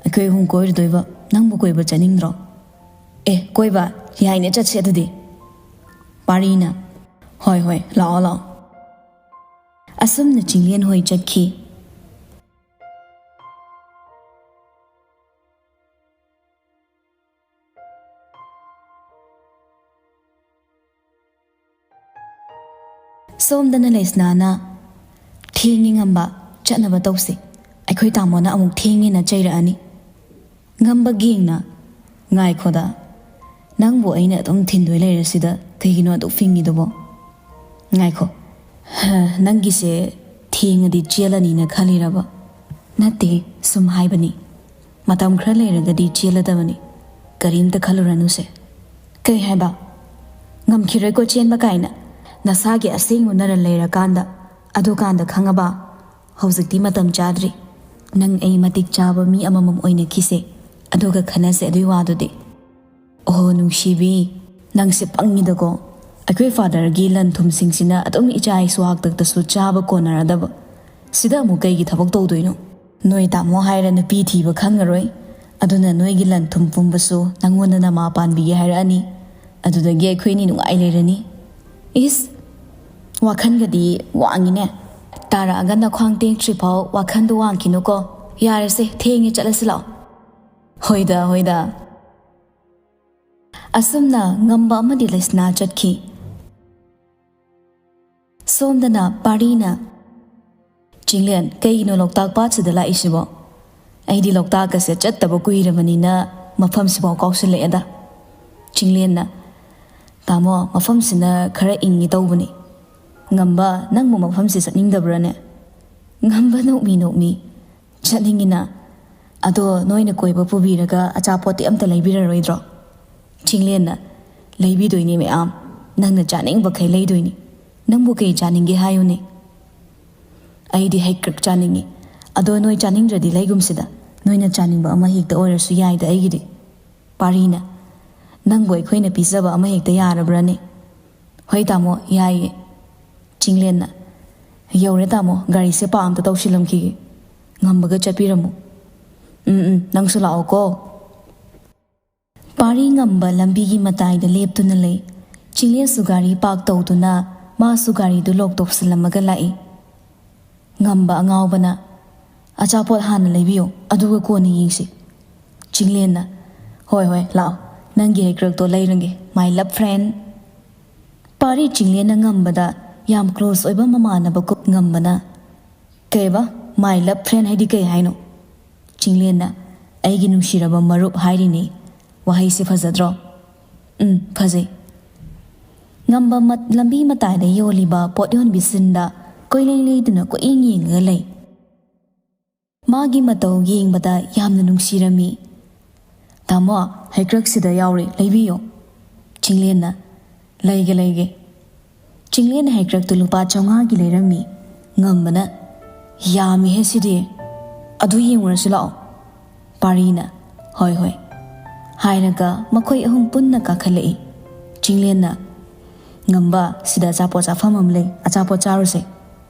"ꯑꯩꯈꯣꯏ ꯑꯍꯨꯝ ꯀꯣꯏꯔꯨꯗꯣꯏꯕ, ꯅꯪꯕꯨ ꯀꯣꯏꯕ ꯆꯠꯅꯤꯡꯗ꯭ꯔꯣ?" "ꯑꯦ, ꯀꯣꯏꯕ? ꯌꯥꯏꯅꯦ, ꯆꯠꯁꯦ ꯑꯗꯨꯗꯤ꯫" ꯄꯥꯔꯤꯅ, "ꯍꯣꯏ ꯍꯣꯏ, ꯂꯥꯛꯑꯣ ꯂꯥꯛꯑꯣ꯫" ꯑꯁꯨꯝꯅ ꯆꯤꯡꯂꯦꯟ ꯍꯣꯏ ꯆꯠꯈꯤ꯫ ꯁꯣꯝꯗꯅ ꯂꯩꯁꯅꯥꯅ, "ꯊꯦꯡꯉꯤ ꯉꯝꯕ, ꯆꯠꯅꯕ ꯇꯧꯁꯤ꯫ ꯑꯩꯈꯣꯏ ꯇꯥꯃꯣꯅ ꯑꯃꯨꯛ ꯊꯦꯡꯉꯦꯅ ꯆꯩꯔꯛꯑꯅꯤ꯫" ꯉꯝꯕ ꯒꯦꯡꯅ, "ꯉꯥꯏꯈꯣꯗ, ꯅꯪꯕꯨ ꯑꯩꯅ ꯑꯗꯨꯝ ꯊꯤꯟꯗꯣꯏ ꯂꯩꯔꯁꯤꯗ ꯀꯩꯒꯤꯅꯣ ꯑꯗꯨꯛ ꯐꯤꯡꯉꯤꯗꯨꯕꯣ? ꯉꯥꯏꯈꯣ, ꯍ, ꯅꯪꯒꯤꯁꯦ ꯊꯦꯡꯉꯗꯤ ꯆꯦꯜꯂꯅꯤꯅ ꯈꯜꯂꯤꯔꯕ?" "ꯅꯠꯇꯦ, ꯁꯨꯝ ꯍꯥꯏꯕꯅꯤ꯫ ꯃꯇꯝ ꯈꯔ ꯂꯩꯔꯒꯗꯤ ꯆꯦꯜꯂꯗꯕꯅꯤ꯫ ꯀꯔꯤꯝꯇ ꯈꯜꯂꯨꯔꯅꯨꯁꯦ꯫" "ꯀꯩ ꯍꯥꯏꯕ? ꯉꯝꯈꯤꯔꯣꯏꯀꯣ ꯆꯦꯟꯕ ꯀꯥꯏꯅ? ꯅꯁꯥꯒꯤ ꯑꯁꯦꯡꯕ ꯅꯔꯜ ꯂꯩꯔꯀꯥꯟꯗ, ꯑꯗꯨꯀꯥꯟꯗ ꯈꯪꯉꯕ? ꯍꯧꯖꯤꯛꯇꯤ ꯃꯇꯝ ꯆꯥꯗ꯭ꯔꯤ꯫ ꯅꯪ ꯑꯩ ꯃꯇꯤꯛ ꯆꯥꯕ ꯃꯤ ꯑꯃꯃꯝ ꯑꯣꯏꯅꯈꯤꯁꯦ, ꯑꯗꯨꯒ ꯈꯟꯅꯁꯦ ꯑꯗꯨꯏ ꯋꯥꯗꯨꯗꯤ꯫" "ꯑꯣꯍꯣ ꯅꯨꯡꯁꯤꯕꯤ, ꯅꯪꯁꯦ ꯄꯪꯉꯤꯗꯀꯣ꯫ ꯑꯩꯈꯣꯏ ꯐꯥꯗꯔꯒꯤ ꯂꯟ ꯊꯨꯝꯁꯤꯡꯁꯤꯅ ꯑꯗꯨꯝ ꯏꯆꯥ ꯏꯁꯨ ꯍꯥꯛꯇꯛꯇꯁꯨ ꯆꯥꯕ ꯀꯣꯟꯅꯔꯗꯕ꯫ ꯁꯤꯗ ꯑꯃꯨꯛ ꯀꯩꯒꯤ ꯊꯕꯛ ꯇꯧꯗꯣꯏꯅꯣ? ꯅꯣꯏ ꯇꯥꯃꯣ ꯍꯥꯏꯔ ꯅꯨꯄꯤ ꯊꯤꯕ ꯈꯪꯉꯔꯣꯏ꯫ ꯑꯗꯨꯅ ꯅꯣꯏꯒꯤ ꯂꯟ ꯊꯨꯝ ꯄꯨꯝꯕꯁꯨ ꯅꯪꯉꯣꯟꯗ ꯅꯃꯥ ꯄꯥꯟꯕꯤꯒꯦ ꯍꯥꯏꯔꯛꯑꯅꯤ꯫ ꯑꯗꯨꯗꯒꯤ ꯑꯩꯈꯣꯏꯅꯤ ꯅꯨꯡꯉꯥꯏ ꯂꯩꯔꯅꯤ꯫" "ꯏꯁ, ꯋꯥꯈꯜꯒꯗꯤ ꯋꯥꯡꯉꯤꯅꯦ꯫ ꯇꯥꯔꯛꯑꯒ ꯅꯈ꯭ꯋꯥꯡ ꯇꯦꯛꯇ꯭ꯔꯤꯐꯥꯎ ꯋꯥꯈꯜꯗꯣ ꯋꯥꯡꯈꯤꯅꯨꯀꯣ꯫ ꯌꯥꯔꯦꯁꯦ, ꯊꯦꯡꯉꯦ, ꯆꯠꯂꯁꯤ ꯂꯥꯛꯑꯣ꯫" "ꯍꯣꯏꯗ, ꯍꯣꯏꯗ꯫" ꯑꯁꯨꯝꯅ ꯉꯝꯕ ꯑꯃꯗꯤ ꯂꯩꯁꯅꯥ ꯆꯠꯈꯤ꯫ ꯁꯣꯝꯗꯅ ꯄꯥꯔꯤꯅ, "ꯆꯤꯡꯂꯦꯟ, ꯀꯩꯒꯤꯅꯣ ꯂꯣꯛꯇꯥꯛ ꯄꯥꯠꯁꯤꯗ ꯂꯥꯛꯏꯁꯤꯕꯣ? ꯑꯩꯗꯤ ꯂꯣꯛꯇꯥꯛꯀꯁꯦ ꯆꯠꯇꯕ ꯀꯨꯏꯔꯕꯅꯤꯅ ꯃꯐꯝꯁꯤꯐꯥꯎ ꯀꯥꯎꯁꯤꯜꯂꯛꯑꯦꯗ꯫" ꯆꯤꯡꯂꯦꯟꯅ, "ꯇꯥꯃꯣ, ꯃꯐꯝꯁꯤꯅ ꯈꯔ ꯏꯪꯉꯤ ꯇꯧꯕꯅꯤ꯫" "ꯉꯝꯕ, ꯅꯪꯕꯨ ꯃꯐꯝꯁꯤ ꯆꯠꯅꯤꯡꯗꯕ꯭ꯔꯥꯅꯦ?" ꯉꯝꯕ ꯅꯣꯛꯃꯤ ꯅꯣꯛꯃꯤ, "ꯆꯠꯅꯤꯡꯉꯤꯅ꯫ ꯑꯗꯣ ꯅꯣꯏꯅ ꯀꯣꯏꯕ ꯄꯨꯕꯤꯔꯒ ꯑꯆꯥꯄꯣꯠꯇꯤ ꯑꯝꯇ ꯂꯩꯕꯤꯔꯔꯣꯏꯗ꯭ꯔꯣ?" ꯆꯤꯡꯂꯦꯟꯅ, "ꯂꯩꯕꯤꯗꯣꯏꯅꯤ ꯃꯌꯥꯝ꯫ ꯅꯪꯅ ꯆꯥꯅꯤꯡꯕꯈꯩ ꯂꯩꯗꯣꯏꯅꯤ꯫ ꯅꯪꯕꯨ ꯀꯩ ꯆꯥꯅꯤꯡꯒꯦ ꯍꯥꯏꯌꯨꯅꯦ?" "ꯑꯩꯗꯤ ꯍꯩꯀ꯭ꯔꯛ ꯆꯥꯅꯤꯡꯉꯤ꯫ ꯑꯗꯣ ꯅꯣꯏ ꯆꯥꯅꯤꯡꯗ꯭ꯔꯗꯤ ꯂꯩꯒꯨꯝꯁꯤꯗ꯫ ꯅꯣꯏꯅ ꯆꯥꯅꯤꯡꯕ ꯑꯃ ꯍꯦꯛꯇ ꯑꯣꯏꯔꯁꯨ ꯌꯥꯏꯗ ꯑꯩꯒꯤꯗꯤ꯫" ꯄꯥꯔꯤꯅ, "ꯅꯪꯕꯨ ꯑꯩꯈꯣꯏꯅ ꯄꯤꯖꯕ ꯑꯃ ꯍꯦꯛꯇ ꯌꯥꯔꯕ꯭ꯔꯥꯅꯦ?" "ꯍꯣꯏ ꯇꯥꯃꯣ, ꯌꯥꯏꯌꯦ꯫" ꯆꯤꯡꯂꯦꯟꯅ, "ꯌꯧꯔꯦ ꯇꯥꯃꯣ, ꯒꯥꯔꯤꯁꯦ ꯄꯥꯛ ꯑꯝꯇ ꯇꯧꯁꯤꯜꯂꯝꯈꯤꯒꯦ꯫ ꯉꯝꯕꯒ ꯆꯠꯄꯤꯔꯝꯃꯨ꯫" "ꯎꯝ, ꯎꯝ, ꯅꯪꯁꯨ ꯂꯥꯛꯑꯣꯀꯣ꯫" ꯄꯥꯔꯤ ꯉꯝꯕ ꯂꯝꯕꯤꯒꯤ ꯃꯇꯥꯏꯗ ꯂꯦꯞꯇꯨꯅ ꯂꯩ꯫ ꯆꯤꯡꯂꯦꯟꯁꯨ ꯒꯥꯔꯤ ꯄꯥꯛ ꯇꯧꯗꯨꯅ ꯃꯥꯁꯨ ꯒꯥꯔꯤꯗꯨ ꯂꯣꯛ ꯇꯧꯁꯤꯜꯂꯝꯃꯒ ꯂꯥꯛꯏ꯫ ꯉꯝꯕ ꯑꯉꯥꯎꯕꯅ, "ꯑꯆꯥꯄꯣꯠ ꯍꯥꯟꯅ ꯂꯩꯕꯤꯌꯨ, ꯑꯗꯨꯒ ꯀꯣꯟꯅ ꯌꯦꯡꯁꯤ꯫" ꯆꯤꯡꯂꯦꯟꯅ, "ꯍꯣꯏ, ꯍꯣꯏ, ꯂꯥꯛꯑꯣ, ꯅꯪꯒꯤ ꯍꯩꯀ꯭ꯔꯛꯇꯣ ꯂꯩꯔꯒꯦ, my love friend꯫" ꯄꯥꯔꯤ ꯆꯤꯡꯂꯦꯟꯅ ꯉꯝꯕꯗ ꯌꯥꯝ close ꯑꯣꯏꯕ ꯃꯃꯥꯟꯅꯕ ꯀꯨꯞ ꯉꯝꯕꯅ, "ꯀꯩꯕ? My love friend ꯍꯥꯏꯗꯤ ꯀꯩ ꯍꯥꯏꯅꯣ?" ꯆꯤꯡꯂꯦꯟꯅ, "ꯑꯩꯒꯤ ꯅꯨꯡꯁꯤꯔꯕ ꯃꯔꯨꯞ ꯍꯥꯏꯔꯤꯅꯤ꯫ ꯋꯥꯍꯩꯁꯦ ꯐꯖꯗ꯭ꯔꯣ?" "ꯎꯝ, ꯐꯖꯩ꯫" ꯉꯝꯕ ꯃꯠ-, ꯂꯝꯕꯤ ꯃꯇꯥꯏꯗ ꯌꯣꯜꯂꯤꯕ ꯄꯣꯠ ꯌꯣꯟꯕꯤꯁꯤꯡꯗ ꯀꯣꯏꯂꯩ ꯂꯩꯗꯨꯅ ꯀꯣꯏꯌꯦꯡ ꯌꯦꯡꯉꯒ ꯂꯩ꯫ ꯃꯥꯒꯤ ꯃꯇꯧ ꯌꯦꯡꯕꯗ ꯌꯥꯝꯅ ꯅꯨꯡꯁꯤꯔꯝꯃꯤ꯫ "ꯇꯥꯃꯣ, ꯍꯩꯀ꯭ꯔꯛꯁꯤꯗ ꯌꯥꯎꯔꯦ, ꯂꯩꯕꯤꯌꯣ꯫" ꯆꯤꯡꯂꯦꯟꯅ, "ꯂꯩꯒꯦ, ꯂꯩꯒꯦ꯫" ꯆꯤꯡꯂꯦꯟꯅ ꯍꯩꯀ꯭ꯔꯛꯇꯨ ꯂꯨꯄꯥ ꯆꯥꯝꯃꯉꯥꯒꯤ ꯂꯩꯔꯝꯃꯤ꯫ ꯉꯝꯕꯅ, "ꯌꯥꯝꯃꯤꯍꯦ ꯁꯤꯗꯤ꯫ ꯑꯗꯨ ꯌꯦꯡꯉꯨꯔꯁꯤ ꯂꯥꯛꯑꯣ꯫" ꯄꯥꯔꯤꯅ, "ꯍꯣꯏ, ꯍꯣꯏ꯫" ꯍꯥꯏꯔꯒ ꯃꯈꯣꯏ ꯑꯍꯨꯝ ꯄꯨꯟꯅ ꯀꯥꯈꯠꯂꯛꯏ꯫ ꯆꯤꯡꯂꯦꯟꯅ, "ꯉꯝꯕ, ꯁꯤꯗ ꯑꯆꯥꯄꯣꯠ ꯆꯥꯐꯝ ꯑꯃ ꯂꯩ, ꯑꯆꯥꯄꯣꯠ ꯆꯥꯔꯨꯁꯦ꯫"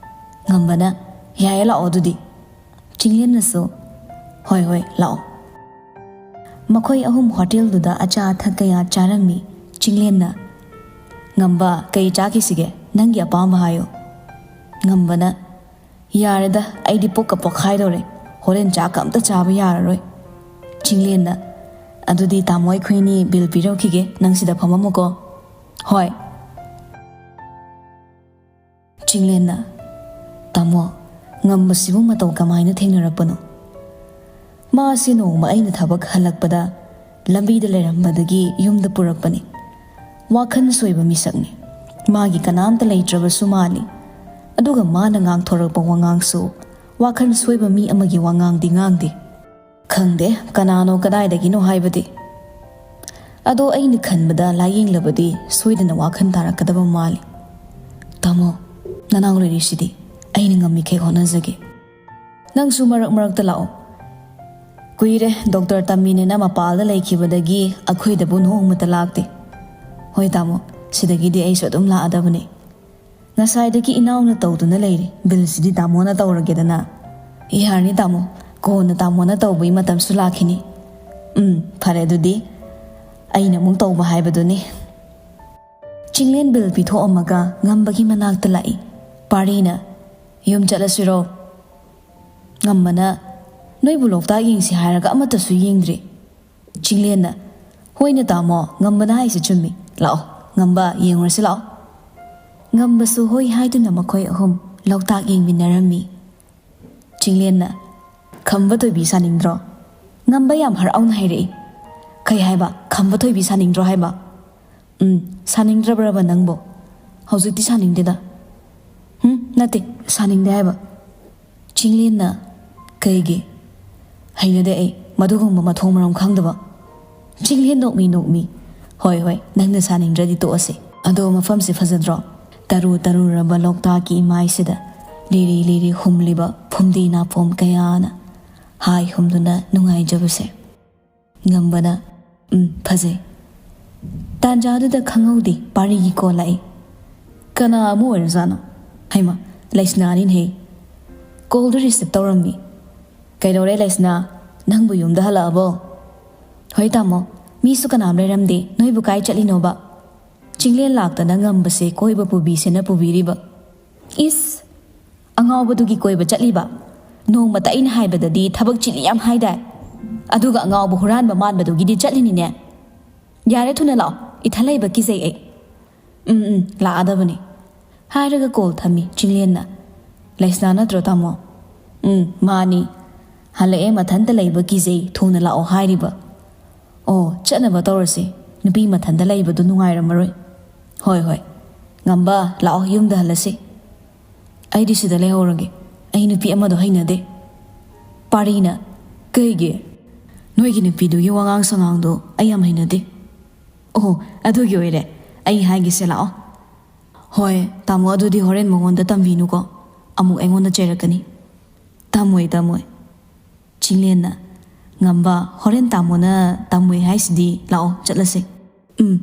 ꯉꯝꯕꯅ, "ꯌꯥꯏꯌꯦ, ꯂꯥꯛꯑꯣ ꯑꯗꯨꯗꯤ꯫" ꯆꯤꯡꯂꯦꯟꯅꯁꯨ, "ꯍꯣꯏ, ꯍꯣꯏ, ꯂꯥꯛꯑꯣ꯫" ꯃꯈꯣꯏ ꯑꯍꯨꯝ ꯍꯣꯇꯦꯜꯗꯨꯗ ꯑꯆꯥ ꯑꯊꯛ ꯀꯌꯥ ꯆꯥꯔꯝꯃꯤ꯫ ꯆꯤꯡꯂꯦꯟꯅ, "ꯉꯝꯕ, ꯀꯩ ꯆꯥꯈꯤꯁꯤꯒꯦ? ꯅꯪꯒꯤ ꯑꯄꯥꯝꯕ ꯍꯥꯏꯌꯨ꯫" ꯉꯝꯕꯅ, "ꯌꯥꯔꯦꯗ, ꯑꯩꯗꯤ ꯄꯨꯛꯀ ꯄꯣꯛꯈꯥꯏꯗꯧꯔꯦ꯫ ꯍꯣꯔꯦꯟ ꯆꯥꯛꯀ ꯑꯝꯇ ꯆꯥꯕ ꯌꯥꯔꯔꯣꯏ꯫" ꯆꯤꯡꯂꯦꯟꯅ, "ꯑꯗꯨꯗꯤ ꯇꯥꯃꯣ ꯑꯩꯈꯣꯏꯅꯤ ꯕꯤꯜ ꯄꯤꯔꯛꯈꯤꯒꯦ, ꯅꯪ ꯁꯤꯗ ꯐꯝꯃꯝꯃꯨꯀꯣ꯫" "ꯍꯣꯏ꯫" ꯆꯤꯡꯂꯦꯟꯅ, "ꯇꯥꯃꯣ, ꯉꯝꯕꯁꯤꯕꯨ ꯃꯇꯧ ꯀꯃꯥꯏꯅ ꯊꯦꯡꯅꯔꯛꯄꯅꯣ?" "ꯃꯥꯁꯤ ꯅꯣꯡꯃ ꯑꯩꯅ ꯊꯕꯛ ꯍꯜꯂꯛꯄꯗ ꯂꯝꯕꯤꯗ ꯂꯩꯔꯝꯕꯗꯒꯤ ꯌꯨꯝꯗ ꯄꯨꯔꯛꯄꯅꯤ꯫ ꯋꯥꯈꯜ ꯁꯣꯏꯕ ꯃꯤꯁꯛꯅꯤ꯫ ꯃꯥꯒꯤ ꯀꯅꯥꯝꯇ ꯂꯩꯇ꯭ꯔꯕꯁꯨ ꯃꯥꯜꯂꯤ꯫ ꯑꯗꯨꯒ ꯃꯥꯅ ꯉꯥꯡꯊꯣꯔꯛꯄ ꯋꯥꯉꯥꯡꯁꯨ ꯋꯥꯈꯜ ꯁꯣꯏꯕ ꯃꯤ ꯑꯃꯒꯤ ꯋꯥꯉꯥꯡꯗꯤ ꯉꯥꯡꯗꯦ꯫ ꯈꯪꯗꯦ ꯀꯅꯥꯅꯣ ꯀꯗꯥꯏꯗꯒꯤꯅꯣ ꯍꯥꯏꯕꯗꯤ꯫ ꯑꯗꯣ ꯑꯩꯅ ꯈꯟꯕꯗ ꯂꯥꯏꯌꯦꯡꯂꯕꯗꯤ ꯁꯣꯏꯗꯅ ꯋꯥꯈꯜ ꯇꯥꯔꯛꯀꯗꯕ ꯃꯥꯜꯂꯤ꯫ ꯇꯥꯃꯣ, ꯅꯅꯥꯎ ꯂꯩꯔꯤꯁꯤꯗꯤ?" ꯑꯩꯅ ꯉꯝꯃꯤꯈꯩ ꯍꯣꯠꯅꯖꯒꯦ꯫ ꯅꯪꯁꯨ ꯃꯔꯛ ꯃꯔꯛꯇ ꯂꯥꯛꯑꯣ꯫ ꯀꯨꯏꯔꯦ ꯗꯣꯛꯇꯔ ꯇꯝꯃꯤꯅꯦꯅ ꯃꯄꯥꯜꯗ ꯂꯩꯈꯤꯕꯗꯒꯤ ꯑꯩꯈꯣꯏꯗꯕꯨ ꯅꯣꯡꯃꯇ ꯂꯥꯛꯇꯦ꯫ ꯍꯣꯏ ꯇꯥꯃꯣ, ꯁꯤꯗꯒꯤꯗꯤ ꯑꯩꯁꯨ ꯑꯗꯨꯝ ꯂꯥꯛꯑꯗꯕꯅꯤ꯫ ꯉꯁꯥꯏꯗꯒꯤ ꯏꯅꯥꯎꯅ ꯇꯧꯗꯨꯅ ꯂꯩꯔꯤ꯫ ꯕꯤꯜꯁꯤꯗꯤ ꯇꯥꯃꯣꯅ ꯇꯧꯔꯒꯦꯗꯅ꯫ ꯌꯥꯔꯅꯤ ꯇꯥꯃꯣ, ꯀꯣꯟꯅ ꯇꯥꯃꯣꯅ ꯇꯧꯕꯒꯤ ꯃꯇꯝꯁꯨ ꯂꯥꯛꯈꯤꯅꯤ꯫ ꯎꯝ, ꯐꯔꯦ ꯑꯗꯨꯗꯤ꯫ ꯑꯩꯅ ꯑꯃꯨꯛ ꯇꯧꯕ ꯍꯥꯏꯕꯗꯨꯅꯤ꯫ ꯆꯤꯡꯂꯦꯟ ꯕꯤꯜ ꯄꯤꯊꯣꯛꯑꯝꯃꯒ ꯉꯝꯕꯒꯤ ꯃꯅꯥꯛꯇ ꯂꯥꯛꯏ꯫ ꯄꯥꯔꯤꯅ, "ꯌꯨꯝ ꯆꯠꯂꯁꯤꯔꯣ?" ꯉꯝꯕꯅ, "ꯅꯣꯏꯕꯨ ꯂꯣꯛꯇꯥꯛ ꯌꯦꯡꯁꯤ ꯍꯥꯏꯔꯒ ꯑꯃꯠꯇꯁꯨ ꯌꯦꯡꯗ꯭ꯔꯤ꯫" ꯆꯤꯡꯂꯦꯟꯅ, "ꯍꯣꯏꯅꯦ ꯇꯥꯃꯣ, ꯉꯝꯕꯅ ꯍꯥꯏꯁꯦ ꯆꯨꯝꯃꯤ꯫ ꯂꯥꯛꯑꯣ, ꯉꯝꯕ, ꯌꯦꯡꯉꯨꯔꯁꯤ ꯂꯥꯛꯑꯣ꯫" ꯉꯝꯕꯁꯨ ꯍꯣꯏ ꯍꯥꯏꯗꯨꯅ ꯃꯈꯣꯏ ꯑꯍꯨꯝ ꯂꯣꯛꯇꯥꯛ ꯌꯦꯡꯃꯤꯟꯅꯔꯝꯃꯤ꯫ ꯆꯤꯡꯂꯦꯟꯅ, "ꯈꯝꯕ ꯊꯣꯏꯕꯤ ꯁꯥꯅꯤꯡꯗ꯭ꯔꯣ?" ꯉꯝꯕ ꯌꯥꯝ ꯍꯔꯥꯎꯅ ꯍꯥꯏꯔꯛꯏ꯫ "ꯀꯩ ꯍꯥꯏꯕ? ꯈꯝꯕ ꯊꯣꯏꯕꯤ ꯁꯥꯅꯤꯡꯗ꯭ꯔꯣ ꯍꯥꯏꯕ?" "ꯎꯝ, ꯁꯥꯅꯤꯡꯗ꯭ꯔꯕ꯭ꯔꯕ ꯅꯪꯕꯣ?" "ꯍꯧꯖꯤꯛꯇꯤ ꯁꯥꯅꯤꯡꯗꯦꯗ꯫" "ꯎꯝ, ꯅꯠꯇꯦ, ꯁꯥꯅꯤꯡꯗꯦ ꯍꯥꯏꯕ꯫" ꯆꯤꯡꯂꯦꯟꯅ, "ꯀꯩꯒꯤ?" "ꯍꯩꯅꯗꯦ ꯑꯩ ꯃꯗꯨꯒꯨꯝꯕ ꯃꯊꯣꯡ ꯃꯔꯝ ꯈꯪꯗꯕ꯫" ꯆꯤꯡꯂꯦꯟ ꯅꯣꯛꯃꯤ ꯅꯣꯛꯃꯤ, "ꯍꯣꯏ, ꯍꯣꯏ, ꯅꯪꯅ ꯁꯥꯅꯤꯡꯗ꯭ꯔꯗꯤ ꯇꯣꯛꯑꯁꯤ꯫ ꯑꯗꯣ ꯃꯐꯝꯁꯦ ꯐꯖꯗ꯭ꯔꯣ? ꯇꯔꯨ ꯇꯔꯨꯔꯕ ꯂꯣꯛꯇꯥꯛꯀꯤ ꯏꯃꯥꯏꯁꯤꯗ ꯂꯤꯔꯤ ꯂꯤꯔꯤ ꯍꯨꯝꯂꯤꯕ ꯐꯨꯝꯗꯤ ꯅꯥꯄꯣꯝ ꯀꯌꯥꯅ ꯍꯥꯏ ꯍꯨꯝꯗꯨꯅ ꯅꯨꯡꯉꯥꯏꯖꯕꯁꯦ꯫" ꯉꯝꯕꯅ, "ꯎꯝ, ꯐꯖꯩ꯫" ꯇꯥꯟꯖꯥꯗꯨꯗ ꯈꯪꯍꯧꯗꯦ ꯄꯥꯔꯤꯒꯤ ꯀꯣꯜ ꯂꯥꯛꯏ꯫ ꯀꯅꯥ ꯑꯃ ꯑꯣꯏꯔꯖꯥꯠꯅꯣ? ꯍꯩꯃ, ꯂꯩꯁꯅꯥꯅꯤꯅꯦꯍꯦ꯫ ꯀꯣꯜꯗꯨ ꯔꯤꯁꯤꯞ ꯇꯧꯔꯝꯃꯤ꯫ "ꯀꯩꯗꯧꯔꯦ ꯂꯩꯁꯅꯥ? ꯅꯪꯕꯨ ꯌꯨꯝꯗ ꯍꯜꯂꯛꯑꯕꯣ?" "ꯍꯣꯏ ꯇꯥꯃꯣ, ꯃꯤꯁꯨ ꯀꯅꯥꯝ ꯂꯩꯔꯝꯗꯦ꯫ ꯅꯣꯏꯕꯨ ꯀꯥꯏ ꯆꯠꯂꯤꯅꯣꯕ?" ꯆꯤꯡꯂꯦꯟ ꯂꯥꯛꯇꯅ ꯉꯝꯕꯁꯦ ꯀꯣꯏꯕ ꯄꯨꯕꯤꯁꯦꯅ ꯄꯨꯕꯤꯔꯤꯕ꯫ "ꯏꯁ! ꯑꯉꯥꯎꯕꯗꯨꯒꯤ ꯀꯣꯏꯕ ꯆꯠꯂꯤꯕ? ꯅꯣꯡꯃꯇ ꯑꯩꯅ ꯍꯥꯏꯕꯗꯗꯤ ꯊꯕꯛ ꯆꯤꯜꯂꯤ ꯌꯥꯝ ꯍꯥꯏꯗꯥꯏ? ꯑꯗꯨꯒ ꯑꯉꯥꯎꯕ ꯍꯨꯔꯥꯟꯕ ꯃꯥꯟꯕꯗꯨꯒꯤꯗꯤ ꯆꯠꯂꯤꯅꯤꯅꯦ꯫ ꯌꯥꯔꯦ, ꯊꯨꯅ ꯂꯥꯛꯑꯣ, ꯏꯊꯟ ꯂꯩꯕ ꯀꯤꯖꯩ ꯑꯩ꯫" "ꯎꯝ, ꯎꯝ, ꯂꯥꯛꯑꯗꯕꯅꯤ," ꯍꯥꯏꯔꯒ ꯀꯣꯜ ꯊꯝꯃꯤ ꯆꯤꯡꯂꯦꯟꯅ꯫ "ꯂꯩꯁꯅꯥ ꯅꯠꯇ꯭ꯔꯣ ꯇꯥꯃꯣ?" "ꯎꯝ, ꯃꯥꯅꯤ꯫ ꯍꯜꯂꯛꯑꯦ, ꯃꯊꯟꯇ ꯂꯩꯕ ꯀꯤꯖꯩ, ꯊꯨꯅ ꯂꯥꯛꯑꯣ ꯍꯥꯏꯔꯤꯕ꯫" "ꯑꯣ, ꯆꯠꯅꯕ ꯇꯧꯔꯁꯤ꯫ ꯅꯨꯄꯤ ꯃꯊꯟꯇ ꯂꯩꯕꯗꯨ ꯅꯨꯡꯉꯥꯏꯔꯝꯃꯔꯣꯏ꯫" "ꯍꯣꯏ, ꯍꯣꯏ꯫ ꯉꯝꯕ, ꯂꯥꯛꯑꯣ, ꯌꯨꯝꯗ ꯍꯜꯂꯁꯤ꯫" "ꯑꯩꯗꯤ ꯁꯤꯗ ꯂꯩꯍꯧꯔꯒꯦ꯫ ꯑꯩ ꯅꯨꯄꯤ ꯑꯃꯗꯣ ꯍꯩꯅꯗꯦ꯫" ꯄꯥꯔꯤꯅ, "ꯀꯩꯒꯤ?" "ꯅꯣꯏꯒꯤ ꯅꯨꯄꯤꯗꯨꯒꯤ ꯋꯥꯉꯥꯡ ꯁꯉꯥꯡꯗꯣ ꯑꯩ ꯌꯥꯝ ꯍꯩꯅꯗꯦ꯫" "ꯑꯣ, ꯑꯗꯨꯒꯤ ꯑꯣꯏꯔꯦ꯫ ꯑꯩ ꯍꯥꯏꯒꯦꯁꯦ, ꯂꯥꯛꯑꯣ꯫" "ꯍꯣꯏ, ꯇꯥꯃꯣ, ꯑꯗꯨꯗꯤ ꯍꯣꯔꯦꯟ ꯃꯉꯣꯟꯗ ꯇꯝꯕꯤꯅꯨꯀꯣ꯫" ꯑꯃꯨꯛ ꯑꯩꯉꯣꯟꯗ ꯆꯩꯔꯛꯀꯅꯤ꯫ "ꯇꯝꯃꯣꯏ, ꯇꯝꯃꯣꯏ꯫" ꯆꯤꯡꯂꯦꯟꯅ, "ꯉꯝꯕ, ꯍꯣꯔꯦꯟ ꯇꯥꯃꯣꯅ ꯇꯝꯃꯣꯏ ꯍꯥꯏꯁꯤꯗꯤ, ꯂꯥꯛꯑꯣ ꯆꯠꯂꯁꯦ꯫" "ꯎꯝ꯫"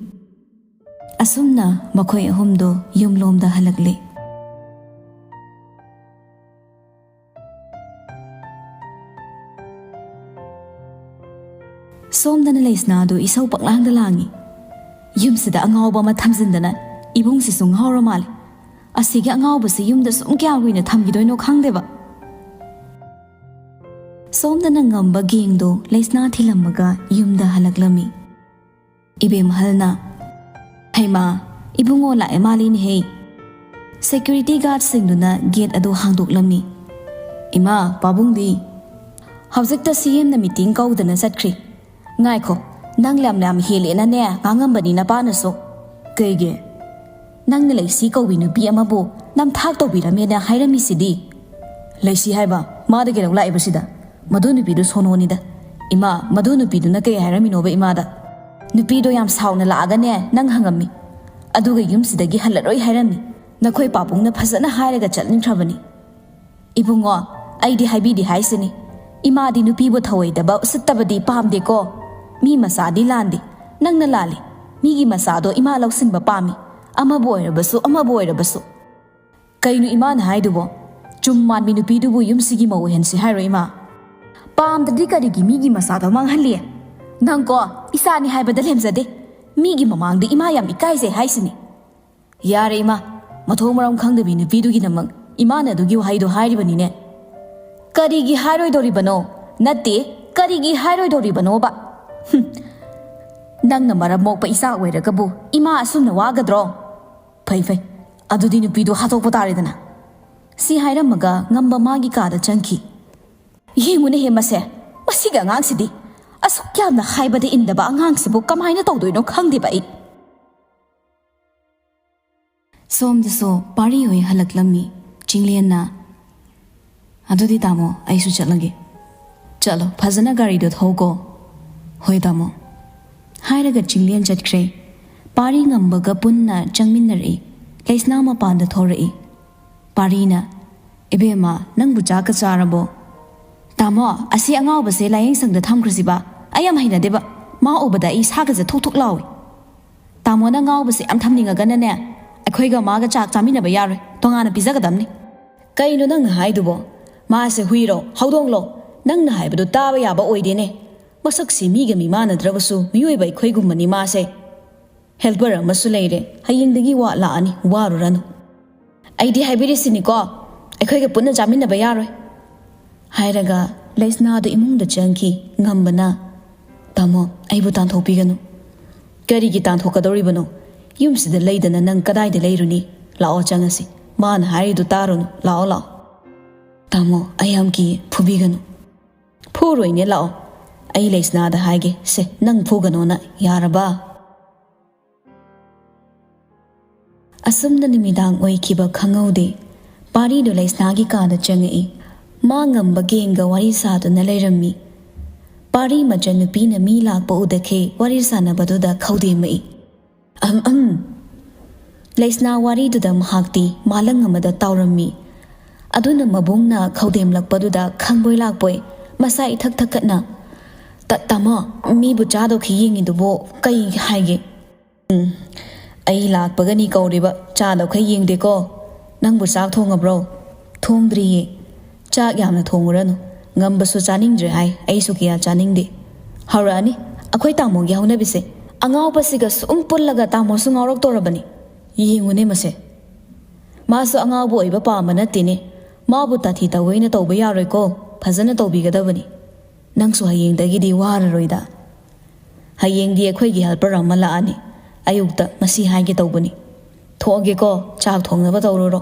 ꯑꯁꯨꯝꯅ ꯃꯈꯣꯏ ꯑꯍꯨꯝꯗꯣ ꯌꯨꯝꯂꯣꯝꯗ ꯍꯜꯂꯛꯂꯦ꯫ ꯁꯣꯝꯗꯅ ꯂꯩꯁꯅꯥꯗꯨ ꯏꯁꯧ ꯄꯪꯂꯥꯡꯗ ꯂꯥꯡꯉꯤ꯫ ꯌꯨꯝꯁꯤꯗ ꯑꯉꯥꯎꯕ ꯑꯃ ꯊꯝꯖꯤꯟꯗꯅ ꯏꯕꯨꯡꯁꯤꯁꯨ ꯉꯥꯎꯔ ꯃꯥꯜꯂꯦ꯫ ꯑꯁꯤꯒꯤ ꯑꯉꯥꯎꯕꯁꯤ ꯌꯨꯝꯗ ꯁꯨꯝ ꯀꯌꯥ ꯀꯨꯏꯅ ꯊꯝꯈꯤꯗꯣꯏꯅꯣ ꯈꯪꯗꯦꯕ꯫ ꯁꯣꯝꯗꯅ ꯉꯝꯕ ꯒꯦꯡꯗꯣ ꯂꯩꯁꯅꯥ ꯊꯤꯜꯂꯝꯃꯒ ꯌꯨꯝꯗ ꯍꯜꯂꯛꯂꯝꯃꯤ꯫ ꯏꯕꯦꯝꯍꯜꯅ, "ꯍꯩꯃꯥ, ꯏꯕꯨꯡꯉꯣ ꯂꯥꯛꯑꯦ ꯃꯥꯜꯂꯤꯅꯦꯍꯦ꯫" ꯁꯦꯀ꯭ꯌꯨꯔꯤꯇꯤ ꯒꯥꯔꯗꯁꯤꯡꯗꯨꯅ ꯒꯦꯠ ꯑꯗꯨ ꯍꯥꯡꯗꯣꯛꯂꯝꯃꯤ꯫ "ꯏꯃꯥ, ꯄꯥꯕꯨꯡꯗꯤ?" "ꯍꯧꯖꯤꯛꯇ ꯁꯤ ꯑꯦꯝꯅ ꯃꯤꯇꯤꯡ ꯀꯧꯗꯅ ꯆꯠꯈ꯭ꯔꯤ꯫" "ꯉꯥꯏꯈꯣ, ꯅꯪ ꯂꯝ ꯌꯥꯝ ꯍꯦꯜꯂꯦꯅꯅꯦ ꯉꯥꯡꯉꯝꯕꯅꯤ ꯅꯄꯥꯅꯁꯨ꯫" "ꯀꯩꯒꯤ?" "ꯅꯪꯅ ꯂꯩꯁꯤ ꯀꯧꯕꯤ ꯅꯨꯄꯤ ꯑꯃꯕꯨ ꯅꯝꯊꯥꯛ ꯇꯧꯕꯤꯔꯝꯃꯦꯅ ꯍꯥꯏꯔꯝꯃꯤꯁꯤꯗꯤ꯫" "ꯂꯩꯁꯤ ꯍꯥꯏꯕ? ꯃꯥꯗ ꯀꯩꯗꯧ ꯂꯥꯛꯏꯕ ꯁꯤꯗ? ꯃꯗꯨ ꯅꯨꯄꯤꯗꯨ ꯁꯣꯅꯣꯅꯤꯗ꯫" "ꯏꯃꯥ, ꯃꯗꯨ ꯅꯨꯄꯤꯗꯨꯅ ꯀꯩ ꯍꯥꯏꯔꯝꯃꯤꯅꯣꯕ ꯏꯃꯥꯗ?" "ꯅꯨꯄꯤꯗꯣ ꯌꯥꯝ ꯁꯥꯎꯅ ꯂꯥꯛꯑꯒꯅꯦ ꯅꯪ ꯍꯪꯉꯝꯃꯤ꯫ ꯑꯗꯨꯒ ꯌꯨꯝꯁꯤꯗꯒꯤ ꯍꯜꯂꯔꯣꯏ ꯍꯥꯏꯔꯝꯃꯤ꯫ ꯅꯈꯣꯏ ꯄꯥꯕꯨꯡꯅ ꯐꯖꯅ ꯍꯥꯏꯔꯒ ꯆꯠꯅꯤꯡꯈ꯭ꯔꯕꯅꯤ꯫" "ꯏꯕꯨꯡꯉꯣ, ꯑꯩꯗꯤ ꯍꯥꯏꯕꯤꯗꯦ ꯍꯥꯏꯁꯤꯅꯤ꯫ ꯏꯃꯥꯗꯤ ꯅꯨꯄꯤꯕꯨ ꯊꯧꯑꯣꯏꯗꯕ ꯎꯁꯤꯠꯇꯕꯗꯤ ꯄꯥꯝꯗꯦꯀꯣ꯫ ꯃꯤ ꯃꯆꯥꯗꯤ ꯂꯥꯟꯗꯦ꯫ ꯅꯪꯅ ꯂꯥꯜꯂꯤ꯫ ꯃꯤꯒꯤ ꯃꯆꯥꯗꯣ ꯏꯃꯥ ꯂꯧꯁꯤꯟꯕ ꯄꯥꯝꯃꯤ꯫ ꯑꯃꯕꯨ ꯑꯣꯏꯔꯕꯁꯨ, ꯑꯃꯕꯨ ꯑꯣꯏꯔꯕꯁꯨ꯫" "ꯀꯩꯅꯣ ꯏꯃꯥꯅ ꯍꯥꯏꯗꯨꯕꯣ? ꯆꯨꯝ ꯃꯥꯟꯕꯤ ꯅꯨꯄꯤꯗꯨꯕꯨ ꯌꯨꯝꯁꯤꯒꯤ ꯃꯧ ꯑꯣꯏꯍꯟꯁꯤ ꯍꯥꯏꯔꯣ ꯏꯃꯥ? ꯄꯥꯝꯗꯗꯤ ꯀꯔꯤꯒꯤ ꯃꯤꯒꯤ ꯃꯆꯥꯗꯣ ꯃꯥꯡꯍꯜꯂꯤ? ꯅꯪꯀꯣ, ꯏꯆꯥꯅꯤ ꯍꯥꯏꯕꯗ ꯂꯦꯝꯖꯗꯦ꯫ ꯃꯤꯒꯤ ꯃꯃꯥꯡꯗ ꯏꯃꯥ ꯌꯥꯝ ꯏꯀꯥꯏꯖꯩ ꯍꯥꯏꯁꯤꯅꯤ꯫" "ꯌꯥꯔꯦ ꯏꯃꯥ, ꯃꯊꯣꯡ ꯃꯔꯝ ꯈꯪꯗꯕꯤ ꯅꯨꯄꯤꯗꯨꯒꯤꯗꯃꯛ ꯏꯃꯥꯅ ꯑꯗꯨꯒꯤ ꯋꯥꯍꯩꯗꯣ ꯍꯥꯏꯔꯤꯕꯅꯤꯅꯦ꯫" "ꯀꯔꯤꯒꯤ ꯍꯥꯏꯔꯣꯏꯗꯧꯔꯤꯕꯅꯣ? ꯅꯠꯇꯦ, ꯀꯔꯤꯒꯤ ꯍꯥꯏꯔꯣꯏꯗꯧꯔꯤꯕꯅꯣꯕ? ꯍꯨꯝ꯫ ꯅꯪꯅ ꯃꯔꯝ ꯃꯣꯛꯄ ꯏꯆꯥ ꯑꯣꯏꯔꯒꯕꯨ ꯏꯃꯥ ꯑꯁꯨꯝꯅ ꯋꯥꯒꯗ꯭ꯔꯣ? ꯐꯩ, ꯐꯩ꯫ ꯑꯗꯨꯗꯤ ꯅꯨꯄꯤꯗꯣ ꯍꯥꯠꯇꯣꯛꯄ ꯇꯥꯔꯦꯗꯅ꯫" ꯁꯤ ꯍꯥꯏꯔꯝꯃꯒ ꯉꯝꯕ ꯃꯥꯒꯤ ꯀꯥꯗ ꯆꯪꯈꯤ꯫ "ꯌꯦꯡꯉꯨꯅꯦꯍꯦ ꯃꯁꯦ, ꯃꯁꯤꯒꯤ ꯑꯉꯥꯡꯁꯤꯗꯤ꯫ ꯑꯁꯨꯛ ꯌꯥꯝꯅ ꯍꯥꯏꯕꯗ ꯏꯟꯗꯕ ꯑꯉꯥꯡꯁꯤꯕꯨ ꯀꯃꯥꯏꯅ ꯇꯧꯗꯣꯏꯅꯣ ꯈꯪꯗꯦꯕ ꯑꯩ꯫" ꯁꯣꯝꯗꯁꯨ ꯄꯥꯔꯤ ꯍꯣꯏ ꯍꯜꯂꯛꯂꯝꯃꯤ꯫ ꯆꯤꯡꯂꯦꯟꯅ, "ꯑꯗꯨꯗꯤ ꯇꯥꯃꯣ, ꯑꯩꯁꯨ ꯆꯠꯂꯒꯦ꯫" "ꯆꯠꯂꯣ, ꯐꯖꯅ ꯒꯥꯔꯤꯗꯣ ꯊꯧꯀꯣ꯫" "ꯍꯣꯏ ꯇꯥꯃꯣ꯫" ꯍꯥꯏꯔꯒ ꯆꯤꯡꯂꯦꯟ ꯆꯠꯈ꯭ꯔꯦ꯫ ꯄꯥꯔꯤ ꯉꯝꯕꯒ ꯄꯨꯟꯅ ꯆꯪꯃꯤꯟꯅꯔꯛꯏ꯫ ꯂꯩꯁꯅꯥ ꯃꯄꯥꯟꯗ ꯊꯣꯔꯛꯏ꯫ ꯄꯥꯔꯤꯅ, ꯏꯕꯦꯝꯃ, ꯅꯪꯕꯨ ꯆꯥꯛꯀ ꯆꯥꯔꯕꯣ? ꯇꯥꯃꯣ, ꯑꯁꯤ ꯑꯉꯥꯎꯕꯁꯦ ꯂꯥꯏꯌꯦꯡ ꯁꯪꯗ ꯊꯝꯈ꯭ꯔꯁꯤꯕ꯫ ꯑꯩ ꯌꯥꯝ ꯍꯩꯅꯗꯦꯕ꯫ ꯃꯥ ꯎꯕꯗ ꯑꯩ ꯏꯁꯥꯒꯁꯦ ꯊꯨꯛ ꯊꯨꯛ ꯂꯥꯎꯏ꯫ ꯇꯥꯃꯣꯅ ꯉꯥꯎꯕꯁꯦ ꯌꯥꯝ ꯊꯝꯅꯤꯡꯉꯒꯅꯅꯦ, ꯑꯩꯈꯣꯏꯒ ꯃꯥꯒ ꯆꯥꯛ ꯆꯥꯃꯤꯟꯅꯕ ꯌꯥꯔꯣꯏ, ꯇꯣꯉꯥꯟꯅ ꯄꯤꯖꯒꯗꯕꯅꯤ꯫ ꯀꯩꯅꯣ ꯅꯪꯅ ꯍꯥꯏꯗꯨꯕꯣ? ꯃꯥꯁꯦ ꯍꯨꯏꯔꯣ, ꯍꯧꯗꯣꯡꯂꯣ? ꯅꯪꯅ ꯍꯥꯏꯕꯗꯨ ꯇꯥꯕ ꯌꯥꯕ ꯑꯣꯏꯗꯦꯅꯦ꯫ ꯃꯁꯛꯁꯤ ꯃꯤꯒ ꯃꯤꯃꯥꯟꯅꯗ꯭ꯔꯕꯁꯨ ꯃꯤꯑꯣꯏꯕ ꯑꯩꯈꯣꯏꯒꯨꯝꯕꯅꯤ ꯃꯥꯁꯦ꯫ ꯍꯦꯜꯄꯔ ꯑꯃꯁꯨ ꯂꯩꯔꯦ, ꯍꯌꯦꯡꯗꯒꯤ ꯋꯥ ꯂꯥꯛꯑꯅꯤ, ꯋꯥꯔꯨꯔꯅꯨ꯫ ꯑꯩꯗꯤ ꯍꯥꯏꯕꯤꯔꯤꯁꯤꯅꯤꯀꯣ, ꯑꯩꯈꯣꯏꯒ ꯄꯨꯟꯅ ꯆꯥꯃꯤꯟꯅꯕ ꯌꯥꯔꯣꯏ꯫ ꯍꯥꯏꯔꯒ ꯂꯩꯁꯅꯥꯗꯨ ꯏꯃꯨꯡꯗ ꯆꯪꯈꯤ꯫ ꯉꯝꯕꯅ, "ꯇꯥꯃꯣ, ꯑꯩꯕꯨ ꯇꯥꯟꯊꯣꯛꯄꯤꯒꯅꯨ꯫" "ꯀꯔꯤꯒꯤ ꯇꯥꯟꯊꯣꯛꯀꯗꯧꯔꯤꯕꯅꯣ? ꯌꯨꯝꯁꯤꯗ ꯂꯩꯗꯅ ꯅꯪ ꯀꯗꯥꯏꯗ ꯂꯩꯔꯨꯅꯤ? ꯂꯥꯛꯑꯣ ꯆꯪꯉꯁꯤ꯫ ꯃꯥꯅ ꯍꯥꯏꯔꯤꯗꯨ ꯇꯥꯔꯨꯅꯨ, ꯂꯥꯛꯑꯣ, ꯂꯥꯛꯑꯣ꯫" "ꯇꯥꯃꯣ, ꯑꯩ ꯌꯥꯝ ꯀꯤꯌꯦ, ꯐꯨꯕꯤꯒꯅꯨ꯫" "ꯐꯨꯔꯣꯏꯅꯦ, ꯂꯥꯛꯑꯣ꯫ ꯑꯩ ꯂꯩꯁꯅꯥꯗ ꯍꯥꯏꯒꯦ, ꯁꯦ, ꯅꯪ ꯐꯨꯒꯅꯣꯅ, ꯌꯥꯔꯕ?" ꯑꯁꯨꯝꯅ ꯅꯨꯃꯤꯗꯥꯡ ꯑꯣꯏꯈꯤꯕ ꯈꯪꯍꯧꯗꯦ꯫ ꯄꯥꯔꯤꯗꯨ ꯂꯩꯁꯅꯥꯒꯤ ꯀꯥꯗ ꯆꯪꯉꯛꯏ꯫ ꯃꯥ ꯉꯝꯕ ꯒꯦꯡꯒ ꯋꯥꯔꯤ ꯁꯥꯗꯨꯅ ꯂꯩꯔꯝꯃꯤ꯫ ꯄꯥꯔꯤ ꯃꯆꯟꯅꯨꯄꯤꯅ ꯃꯤ ꯂꯥꯛꯄ ꯎꯗꯈꯩ ꯋꯥꯔꯤ ꯁꯥꯟꯅꯕꯗꯨꯗ ꯈꯧꯗꯦꯝꯃꯛꯏ꯫ "ꯑꯍꯝ ꯑꯍꯝ꯫" ꯂꯩꯁꯅꯥ ꯋꯥꯔꯤꯗꯨꯗ ꯃꯍꯥꯛꯇꯤ ꯃꯥꯂꯪ ꯑꯃꯗ ꯇꯥꯎꯔꯝꯃꯤ꯫ ꯑꯗꯨꯅ ꯃꯕꯨꯡꯅ ꯈꯧꯗꯦꯝꯂꯛꯄꯗꯨꯗ ꯈꯪꯕꯣꯏ ꯂꯥꯛꯄꯣꯏ ꯃꯁꯥ ꯏꯊꯛ ꯊꯛꯀꯠꯅ, "ꯇ-, ꯇꯥꯃꯣ, ꯃꯤꯕꯨ ꯆꯥꯗꯧꯈꯤ ꯌꯦꯡꯉꯤꯗꯨꯕꯨ ꯀꯩ ꯍꯥꯏꯒꯦ?" "ꯎꯝ, ꯑꯩ ꯂꯥꯛꯄꯒꯅꯤ ꯀꯧꯔꯤꯕ, ꯆꯥꯗꯧꯈꯩ ꯌꯦꯡꯗꯦꯀꯣ꯫ ꯅꯪꯕꯨ ꯆꯥꯛ ꯊꯣꯡꯉꯕ꯭ꯔꯣ?" "ꯊꯣꯡꯗ꯭ꯔꯤꯌꯦ꯫" "ꯆꯥꯛ ꯌꯥꯝꯅ ꯊꯣꯡꯉꯨꯔꯅꯨ꯫ ꯉꯝꯕꯁꯨ ꯆꯥꯅꯤꯡꯗ꯭ꯔꯦ ꯍꯥꯏ, ꯑꯩꯁꯨ ꯀꯌꯥ ꯆꯥꯅꯤꯡꯗꯦ꯫ ꯍꯧꯔꯛꯑꯅꯤ ꯑꯩꯈꯣꯏ ꯇꯥꯃꯣꯒꯤ ꯍꯧꯅꯕꯤꯁꯦ꯫ ꯑꯉꯥꯎꯕꯁꯤꯒ ꯁꯨꯝ ꯄꯨꯜꯂꯒ ꯇꯥꯃꯣꯁꯨ ꯉꯥꯎꯔꯛꯇꯣꯔꯕꯅꯤ꯫ ꯌꯦꯡꯉꯨꯅꯦ ꯃꯁꯦ꯫ ꯃꯥꯁꯨ ꯑꯉꯥꯎꯕ ꯑꯣꯏꯕ ꯄꯥꯝꯕ ꯅꯠꯇꯦꯅꯦ꯫ ꯃꯥꯕꯨ ꯇꯥꯊꯤ ꯇꯧꯑꯣꯏꯅ ꯇꯧꯕ ꯌꯥꯔꯣꯏꯀꯣ꯫ ꯐꯖꯅ ꯇꯧꯕꯤꯒꯗꯕꯅꯤ꯫ ꯅꯪꯁꯨ ꯍꯌꯦꯡꯗꯒꯤꯗꯤ ꯋꯥꯔꯔꯣꯏꯗ꯫" "ꯍꯌꯦꯡꯗꯤ ꯑꯩꯈꯣꯏꯒꯤ ꯍꯦꯜꯄꯔ ꯑꯃ ꯂꯥꯛꯑꯅꯤ꯫ ꯑꯌꯨꯛꯇ ꯃꯁꯤ ꯍꯥꯏꯒꯦ ꯇꯧꯕꯅꯤ꯫ ꯊꯣꯛꯑꯒꯦꯀꯣ, ꯆꯥꯛ ꯊꯣꯡꯅꯕ ꯇꯧꯔꯨꯔꯣ꯫"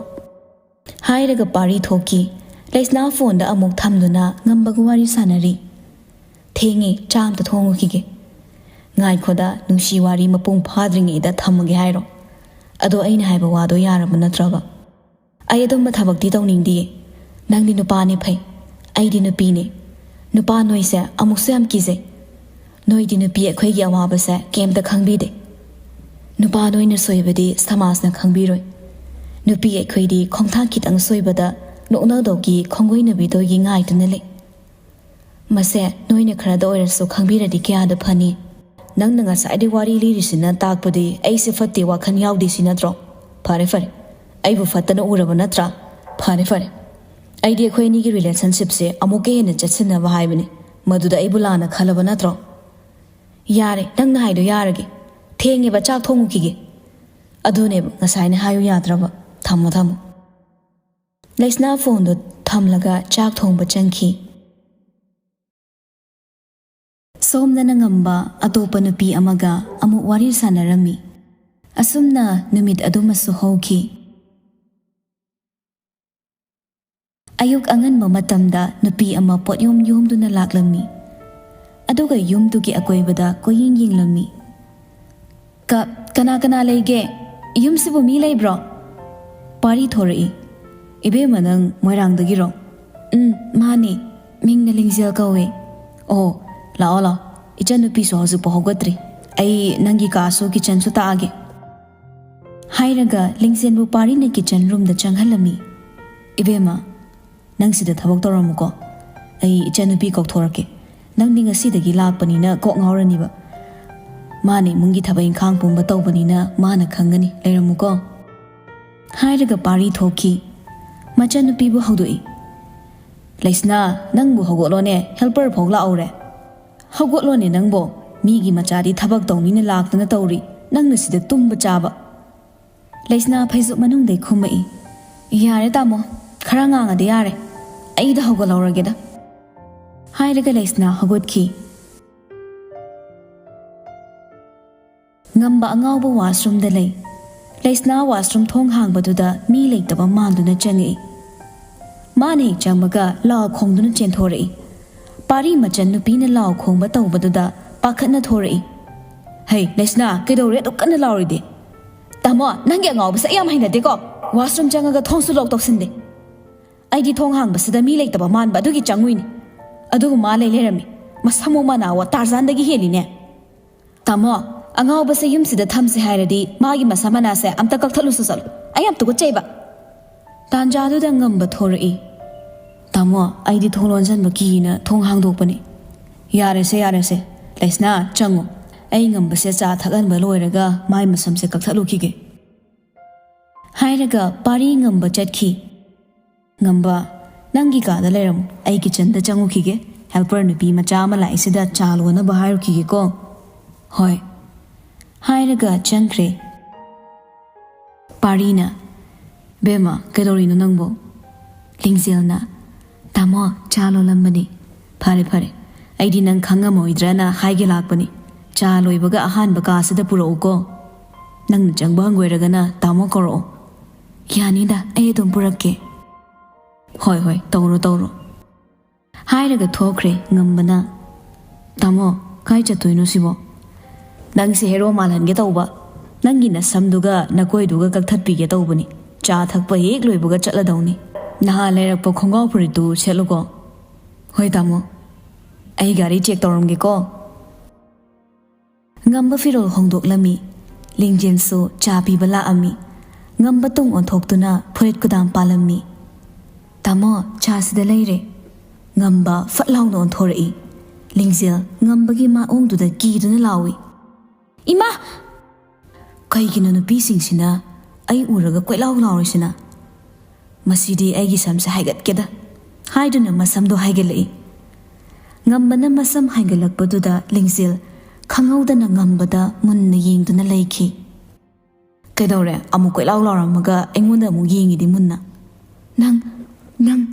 ꯍꯥꯏꯔꯒ ꯄꯥꯔꯤ ꯊꯣꯛꯈꯤ꯫ ꯂꯩꯁꯅꯥ ꯐꯣꯟꯗ ꯑꯃꯨꯛ ꯊꯝꯗꯨꯅ ꯉꯝꯕꯒ ꯋꯥꯔꯤ ꯁꯥꯟꯅꯔꯤ꯫ "ꯊꯦꯡꯉꯦ, ꯆꯥ ꯑꯝꯇ ꯊꯣꯡꯉꯨꯈꯤꯒꯦ꯫" "ꯉꯥꯏꯈꯣꯗ, ꯅꯨꯡꯁꯤ ꯋꯥꯔꯤ ꯃꯄꯨꯡ ꯐꯥꯗ꯭ꯔꯤꯉꯩꯗ ꯊꯝꯃꯒꯦ ꯍꯥꯏꯔꯣ? ꯑꯗꯣ ꯑꯩꯅ ꯍꯥꯏꯕ ꯋꯥꯗꯣ ꯌꯥꯔꯕ ꯅꯠꯇ꯭ꯔꯕ?" "ꯑꯩ ꯑꯗꯨꯝꯕ ꯊꯕꯛꯇꯤ ꯇꯧꯅꯤꯡꯗꯤꯌꯦ꯫ ꯅꯪꯗꯤ ꯅꯨꯄꯥꯅꯤ ꯐꯩ, ꯑꯩꯗꯤ ꯅꯨꯄꯤꯅꯦ꯫ ꯅꯨꯄꯥ ꯅꯣꯏꯁꯦ ꯑꯃꯨꯛꯁꯨ ꯌꯥꯝ ꯀꯤꯖꯩ꯫ ꯅꯣꯏꯗꯤ ꯅꯨꯄꯤ ꯑꯩꯈꯣꯏꯒꯤ ꯑꯋꯥꯕꯁꯦ ꯀꯩꯝꯇ ꯈꯪꯕꯤꯗꯦ꯫ ꯅꯨꯄꯥ ꯅꯣꯏꯅ ꯁꯣꯏꯕꯗꯤ ꯁꯃꯥꯖꯅ ꯈꯪꯕꯤꯔꯣꯏ꯫ ꯅꯨꯄꯤ ꯑꯩꯈꯣꯏꯗꯤ ꯈꯣꯡꯊꯥꯡ ꯈꯤꯇꯪ ꯁꯣꯏꯕꯗ ꯅꯣꯛꯅꯗꯧꯒꯤ ꯈꯣꯡꯒꯣꯏꯅꯕꯤꯗꯣꯏꯒꯤ ꯉꯥꯏꯗꯨꯅ ꯂꯩ꯫ ꯃꯁꯦ ꯅꯣꯏꯅ ꯈꯔꯗ ꯑꯣꯏꯔꯁꯨ ꯈꯪꯕꯤꯔꯗꯤ ꯀꯌꯥꯗ ꯐꯅꯤ꯫ ꯅꯪꯅ ꯉꯁꯥꯏꯗꯩ ꯋꯥꯔꯤ ꯂꯤꯔꯤꯁꯤꯅ ꯇꯥꯛꯄꯗꯤ ꯑꯩꯁꯦ ꯐꯠꯇꯦ ꯋꯥꯈꯜ ꯌꯥꯎꯗꯦ ꯁꯤ ꯅꯠꯇ꯭ꯔꯣ? ꯐꯔꯦ ꯐꯔꯦ, ꯑꯩꯕꯨ ꯐꯠꯇꯅ ꯎꯔꯕ ꯅꯠꯇ꯭ꯔꯥ? ꯐꯔꯦ ꯐꯔꯦ, ꯑꯩꯗꯤ ꯑꯩꯈꯣꯏ ꯑꯅꯤꯒꯤ ꯔꯤꯂꯦꯁꯟꯁꯤꯞꯁꯦ ꯑꯃꯨꯛꯀ ꯍꯦꯟꯅ ꯆꯦꯠꯁꯤꯟꯅꯕ ꯍꯥꯏꯕꯅꯤ, ꯃꯗꯨꯗ ꯑꯩꯕꯨ ꯂꯥꯟꯅ ꯈꯜꯂꯕ ꯅꯠꯇ꯭ꯔꯣ? ꯌꯥꯔꯦ, ꯅꯪꯅ ꯍꯥꯏꯗꯣ ꯌꯥꯔꯒꯦ, ꯊꯦꯡꯉꯦꯕ, ꯆꯥꯛ ꯊꯣꯡꯉꯨꯈꯤꯒꯦ꯫ ꯑꯗꯨꯅꯦꯕ ꯉꯁꯥꯏꯅ ꯍꯥꯏꯌꯨ ꯌꯥꯗ꯭ꯔꯕ꯫ ꯊꯝꯃꯣ ꯊꯝꯃꯣ꯫ ꯂꯩꯁꯅꯥ ꯐꯣꯟꯗꯨ ꯊꯝꯂꯒ ꯆꯥꯛ ꯊꯣꯡꯕ ꯆꯪꯈꯤ꯫ ꯁꯣꯝꯗꯅ ꯉꯝꯕ ꯑꯇꯣꯞꯄ ꯅꯨꯄꯤ ꯑꯃꯒ ꯑꯃꯨꯛ ꯋꯥꯔꯤ ꯁꯥꯟꯅꯔꯝꯃꯤ꯫ ꯑꯁꯨꯝꯅ ꯅꯨꯃꯤꯠ ꯑꯗꯨꯃꯁꯨ ꯍꯧꯈꯤ꯫ ꯑꯌꯨꯛ ꯑꯉꯟꯕ ꯃꯇꯝꯗ ꯅꯨꯄꯤ ꯑꯃ ꯄꯣꯠꯌꯣꯝ ꯌꯣꯝꯗꯨꯅ ꯂꯥꯛꯂꯝꯃꯤ꯫ ꯑꯗꯨꯒ ꯌꯨꯝꯗꯨꯒꯤ ꯑꯀꯣꯏꯕꯗ ꯀꯣꯏꯌꯦꯡ ꯌꯦꯡꯂꯝꯃꯤ꯫ "ꯀ-, ꯀꯅꯥ ꯀꯅꯥ ꯂꯩꯒꯦ? ꯌꯨꯝꯁꯤꯕꯨ ꯃꯤ ꯂꯩꯕ꯭ꯔꯣ?" ꯄꯥꯔꯤ ꯊꯣꯔꯛꯏ꯫ "ꯏꯕꯦꯝꯃ, ꯅꯪ ꯃꯣꯏꯔꯥꯡꯗꯒꯤꯔꯣ?" "ꯎꯝ, ꯃꯥꯅꯦ꯫ ꯃꯤꯡꯅ ꯂꯤꯡꯖꯦꯜ ꯀꯧꯋꯦ꯫" "ꯑꯣ, ꯂꯥꯛꯑꯣ, ꯂꯥꯛꯑꯣ꯫ ꯏꯆꯟꯅꯨꯄꯤꯁꯨ ꯍꯧꯖꯤꯛꯄꯨ ꯍꯧꯒꯠꯇ꯭ꯔꯤ꯫ ꯑꯩ ꯅꯪꯒꯤ ꯀꯥꯁꯨ ꯀꯤꯆꯟꯁꯨ ꯇꯥꯛꯑꯒꯦ꯫" ꯍꯥꯏꯔꯒ ꯂꯤꯡꯖꯦꯜꯕꯨ ꯄꯥꯔꯤꯅ ꯀꯤꯆꯟ ꯔꯨꯝꯗ ꯆꯪꯍꯜꯂꯝꯃꯤ꯫ "ꯏꯕꯦꯝꯃ, ꯅꯪ ꯁꯤꯗ ꯊꯕꯛ ꯇꯧꯔꯝꯃꯨꯀꯣ꯫ ꯑꯩ ꯏꯆꯟꯅꯨꯄꯤ ꯀꯧꯊꯣꯔꯛꯀꯦ꯫ ꯅꯪꯗꯤ ꯉꯁꯤꯗꯒꯤ ꯂꯥꯛꯄꯅꯤꯅ ꯀꯣꯛ ꯉꯥꯎꯔꯅꯤꯕ꯫ ꯃꯥꯅ ꯏꯃꯨꯡꯒꯤ ꯊꯕꯛ ꯏꯪꯈꯥꯡ ꯄꯨꯝꯕ ꯇꯧꯕꯅꯤꯅ ꯃꯥꯅ ꯈꯪꯒꯅꯤ꯫ ꯂꯩꯔꯝꯃꯨꯀꯣ꯫" ꯍꯥꯏꯔꯒ ꯄꯥꯔꯤ ꯊꯣꯛꯈꯤ꯫ ꯃꯆꯟꯅꯨꯄꯤꯕꯨ ꯍꯧꯗꯣꯛꯏ꯫ "ꯂꯩꯁꯅꯥ, ꯅꯪꯕꯨ ꯍꯧꯒꯠꯂꯣꯅꯦ, ꯍꯦꯜꯄꯔ ꯐꯥꯎ ꯂꯥꯛꯍꯧꯔꯦ꯫ ꯍꯧꯒꯠꯂꯣꯅꯦ ꯅꯪꯕꯣ, ꯃꯤꯒꯤ ꯃꯆꯥꯗꯤ ꯊꯕꯛ ꯇꯧꯅꯤꯅ ꯂꯥꯛꯇꯅ ꯇꯧꯔꯤ, ꯅꯪꯅ ꯁꯤꯗ ꯇꯨꯝꯕ ꯆꯥꯕ꯫" ꯂꯩꯁꯅꯥ ꯐꯩꯖꯨꯞ ꯃꯅꯨꯡꯗꯩ ꯈꯨꯝꯃꯛꯏ꯫ "ꯌꯥꯔꯦ ꯇꯥꯃꯣ, ꯈꯔ ꯉꯥꯡꯉꯗꯤ ꯌꯥꯔꯦ, ꯑꯩꯗ ꯍꯧꯒꯠꯍꯧꯔꯒꯦꯗ꯫" ꯍꯥꯏꯔꯒ ꯂꯩꯁꯅꯥ ꯍꯧꯒꯠꯈꯤ꯫ ꯉꯝꯕ ꯑꯉꯥꯎꯕ ꯋꯥꯁꯔꯨꯝꯗ ꯂꯩ꯫ ꯂꯩꯁꯅꯥ ꯋꯥꯁꯔꯨꯝ ꯊꯣꯡ ꯍꯥꯡꯕꯗꯨꯗ ꯃꯤ ꯂꯩꯇꯕ ꯃꯥꯟꯗꯨꯅ ꯆꯪꯉꯛꯏ꯫ ꯃꯥꯅ ꯍꯦꯛ ꯆꯪꯕꯒ ꯂꯥꯎ ꯈꯣꯡꯗꯨꯅ ꯆꯦꯟꯊꯣꯔꯛꯏ꯫ ꯄꯥꯔꯤ ꯃꯆꯟ ꯅꯨꯄꯤꯅ ꯂꯥꯎ ꯈꯣꯡꯕ ꯇꯧꯕꯗꯨꯗ ꯄꯥꯈꯠꯅ ꯊꯣꯔꯛꯏ꯫ "ꯍꯩ, ꯂꯩꯁꯅꯥ, ꯀꯩꯗꯧꯔꯦ ꯑꯗꯨꯛ ꯀꯟꯅ ꯂꯥꯎꯔꯤꯗꯤ?" "ꯇꯥꯃꯣ, ꯅꯪꯒꯤ ꯑꯉꯥꯎꯕꯁꯦ ꯑꯩ ꯌꯥꯝ ꯍꯩꯅꯗꯦꯀꯣ꯫ ꯋꯥꯁꯔꯨꯝ ꯆꯪꯉꯒ ꯊꯣꯡꯁꯨ ꯂꯣꯛ ꯇꯧꯁꯤꯟꯗꯦ꯫ ꯑꯩꯗꯤ ꯊꯣꯡ ꯍꯥꯡꯕꯁꯤꯗ ꯃꯤ ꯂꯩꯇꯕ ꯃꯥꯟꯕ ꯑꯗꯨꯒꯤ ꯆꯪꯉꯨꯏꯅꯤ꯫ ꯑꯗꯨꯒ ꯃꯥ ꯂꯩ ꯂꯩꯔꯝꯃꯤ꯫ ꯃꯁꯝ ꯃꯎ ꯃꯅꯥꯋꯣ ꯇꯥꯔꯖꯥꯟꯗꯒꯤ ꯍꯦꯜꯂꯤꯅꯦ꯫" "ꯇꯥꯃꯣ, ꯑꯉꯥꯎꯕꯁꯦ ꯌꯨꯝꯁꯤꯗ ꯊꯝꯁꯦ ꯍꯥꯏꯔꯗꯤ ꯃꯥꯒꯤ ꯃꯁꯝ ꯃꯅꯥꯁꯦ ꯑꯝꯇ ꯀꯛꯊꯠꯂꯨꯁꯨ ꯆꯠꯂꯨ꯫ ꯑꯩ ꯌꯥꯝ ꯇꯨꯀꯠꯆꯩꯕ꯫" ꯇꯥꯟꯖꯥꯗꯨꯗ ꯉꯝꯕ ꯊꯣꯔꯛꯏ꯫ "ꯇꯥꯃꯣ, ꯑꯩꯗꯤ ꯊꯣꯡ ꯂꯣꯟꯁꯤꯟꯕ ꯀꯤꯅ ꯊꯣꯡ ꯍꯥꯡꯗꯣꯛꯄꯅꯤ꯫" "ꯌꯥꯔꯦꯁꯦ, ꯌꯥꯔꯦꯁꯦ꯫ ꯂꯩꯁꯅꯥ, ꯆꯪꯉꯣ꯫ ꯑꯩ ꯉꯝꯕꯁꯦ ꯆꯥ ꯊꯛꯍꯟꯕ ꯂꯣꯏꯔꯒ ꯃꯥꯏ ꯃꯁꯝꯁꯦ ꯀꯛꯊꯠꯂꯨꯈꯤꯒꯦ꯫" ꯍꯥꯏꯔꯒ ꯄꯥꯔꯤ ꯉꯝꯕ ꯆꯠꯈꯤ꯫ "ꯉꯝꯕ, ꯅꯪꯒꯤ ꯀꯥꯗ ꯂꯩꯔꯝꯃꯨ꯫ ꯑꯩ ꯀꯤꯆꯟꯗ ꯆꯪꯉꯨꯈꯤꯒꯦ꯫ ꯍꯦꯜꯄꯔ ꯅꯨꯄꯤ ꯃꯆꯥ ꯑꯃ ꯂꯥꯛꯏꯁꯤꯗ ꯆꯥ ꯂꯣꯟꯅꯕ ꯍꯥꯏꯔꯨꯈꯤꯒꯦꯀꯣ꯫" "ꯍꯣꯏ꯫" ꯍꯥꯏꯔꯒ ꯆꯪꯈ꯭ꯔꯦ꯫ ꯄꯥꯔꯤꯅ, "ꯕꯦꯝꯃ, ꯀꯩꯗꯧꯔꯤꯅꯣ ꯅꯪꯕꯣ?" ꯂꯤꯡꯖꯦꯜꯅ, "ꯇꯥꯃꯣ, ꯆꯥ ꯂꯣꯜꯂꯝꯕꯅꯤ꯫" "ꯐꯔꯦ, ꯐꯔꯦ꯫ ꯑꯩꯗꯤ ꯅꯪ ꯈꯪꯉꯝꯃꯣꯏꯗ꯭ꯔꯅ ꯍꯥꯏꯒꯦ ꯂꯥꯛꯄꯅꯤ꯫ ꯆꯥ ꯂꯣꯏꯕꯒ ꯑꯍꯥꯟꯕ ꯀꯥꯁꯤꯗ ꯄꯨꯔꯛꯎꯀꯣ꯫ ꯅꯪꯅ ꯆꯪꯕ ꯍꯪꯒꯣꯏꯔꯒꯅ ꯇꯥꯃꯣ ꯀꯧꯔꯛꯑꯣ꯫" "ꯌꯥꯅꯤꯗ, ꯑꯩ ꯑꯗꯨꯝ ꯄꯨꯔꯛꯀꯦ꯫" "ꯍꯣꯏ, ꯍꯣꯏ, ꯇꯧꯔꯣ, ꯇꯧꯔꯣ꯫" ꯍꯥꯏꯔꯒ ꯊꯣꯛꯈ꯭ꯔꯦ ꯉꯝꯕꯅ꯫ "ꯇꯥꯃꯣ, ꯀꯥꯏ ꯆꯠꯇꯣꯏꯅꯣ ꯁꯤꯕꯣ?" "ꯅꯪꯁꯦ ꯍꯦꯔꯣ ꯃꯥꯜꯍꯟꯒꯦ ꯇꯧꯕ꯫ ꯅꯪꯒꯤ ꯅꯁꯝꯗꯨꯒ ꯅꯀꯣꯏꯗꯨꯒ ꯀꯛꯊꯠꯄꯤꯒꯦ ꯇꯧꯕꯅꯤ꯫ ꯆꯥ ꯊꯛꯄ ꯍꯦꯛ ꯂꯣꯏꯕꯒ ꯆꯠꯂꯗꯧꯅꯤ꯫ ꯅꯍꯥꯟ ꯂꯩꯔꯛꯄ ꯈꯣꯡꯒ꯭ꯔꯥꯎ ꯐꯨꯔꯤꯠꯇꯨ ꯁꯦꯠꯂꯨꯀꯣ꯫" "ꯍꯣꯏ ꯇꯥꯃꯣ꯫ ꯑꯩ ꯒꯥꯔꯤ ꯆꯦꯛ ꯇꯧꯔꯝꯒꯦꯀꯣ꯫" ꯉꯝꯕ ꯐꯤꯔꯣꯜ ꯍꯣꯡꯗꯣꯛꯂꯝꯃꯤ꯫ ꯂꯤꯡꯖꯦꯜꯁꯨ ꯆꯥ ꯄꯤꯕ ꯂꯥꯛꯑꯝꯃꯤ꯫ ꯉꯝꯕ ꯇꯨꯡ ꯑꯣꯟꯊꯣꯛꯇꯨꯅ ꯐꯨꯔꯤꯠ ꯀꯨꯗꯥꯝ ꯄꯥꯜꯂꯝꯃꯤ꯫ "ꯇꯥꯃꯣ, ꯆꯥꯁꯤꯗ ꯂꯩꯔꯦ꯫" ꯉꯝꯕ ꯐꯠ ꯂꯥꯎꯅ ꯑꯣꯟꯊꯣꯔꯛꯏ꯫ ꯂꯤꯡꯖꯦꯜ ꯉꯝꯕꯒꯤ ꯃꯥꯑꯣꯡꯗꯨꯗ ꯀꯤꯗꯨꯅ ꯂꯥꯎꯏ, "ꯏꯃꯥ!" ꯀꯩꯒꯤꯅꯣ ꯅꯨꯄꯤꯁꯤꯡꯁꯤꯅ ꯑꯩ ꯎꯔꯒ ꯀꯣꯏꯂꯥꯎ ꯂꯥꯎꯔꯤꯁꯤꯅ? "ꯃꯁꯤꯗꯤ ꯑꯩꯒꯤ ꯁꯝꯁꯦ ꯍꯥꯏꯒꯠꯀꯦꯗ" ꯍꯥꯏꯗꯨꯅ ꯃꯁꯝꯗꯣ ꯍꯥꯏꯒꯠꯂꯛꯏ꯫ ꯉꯝꯕꯅ ꯃꯁꯝ ꯍꯥꯏꯒꯠꯂꯛꯄꯗꯨꯗ ꯂꯤꯡꯖꯦꯜ ꯈꯪꯍꯧꯗꯅ ꯉꯝꯕꯗ ꯃꯨꯟꯅ ꯌꯦꯡꯗꯨꯅ ꯂꯩꯈꯤ꯫ "ꯀꯩꯗꯧꯔꯦ? ꯑꯃꯨꯛ ꯀꯣꯏꯂꯥꯎ ꯂꯥꯎꯔꯝꯃꯒ ꯑꯩꯉꯣꯟꯗ ꯑꯃꯨꯛ ꯌꯦꯡꯉꯤꯗꯤ ꯃꯨꯟꯅ꯫ ꯅꯪ, ꯅꯪ..."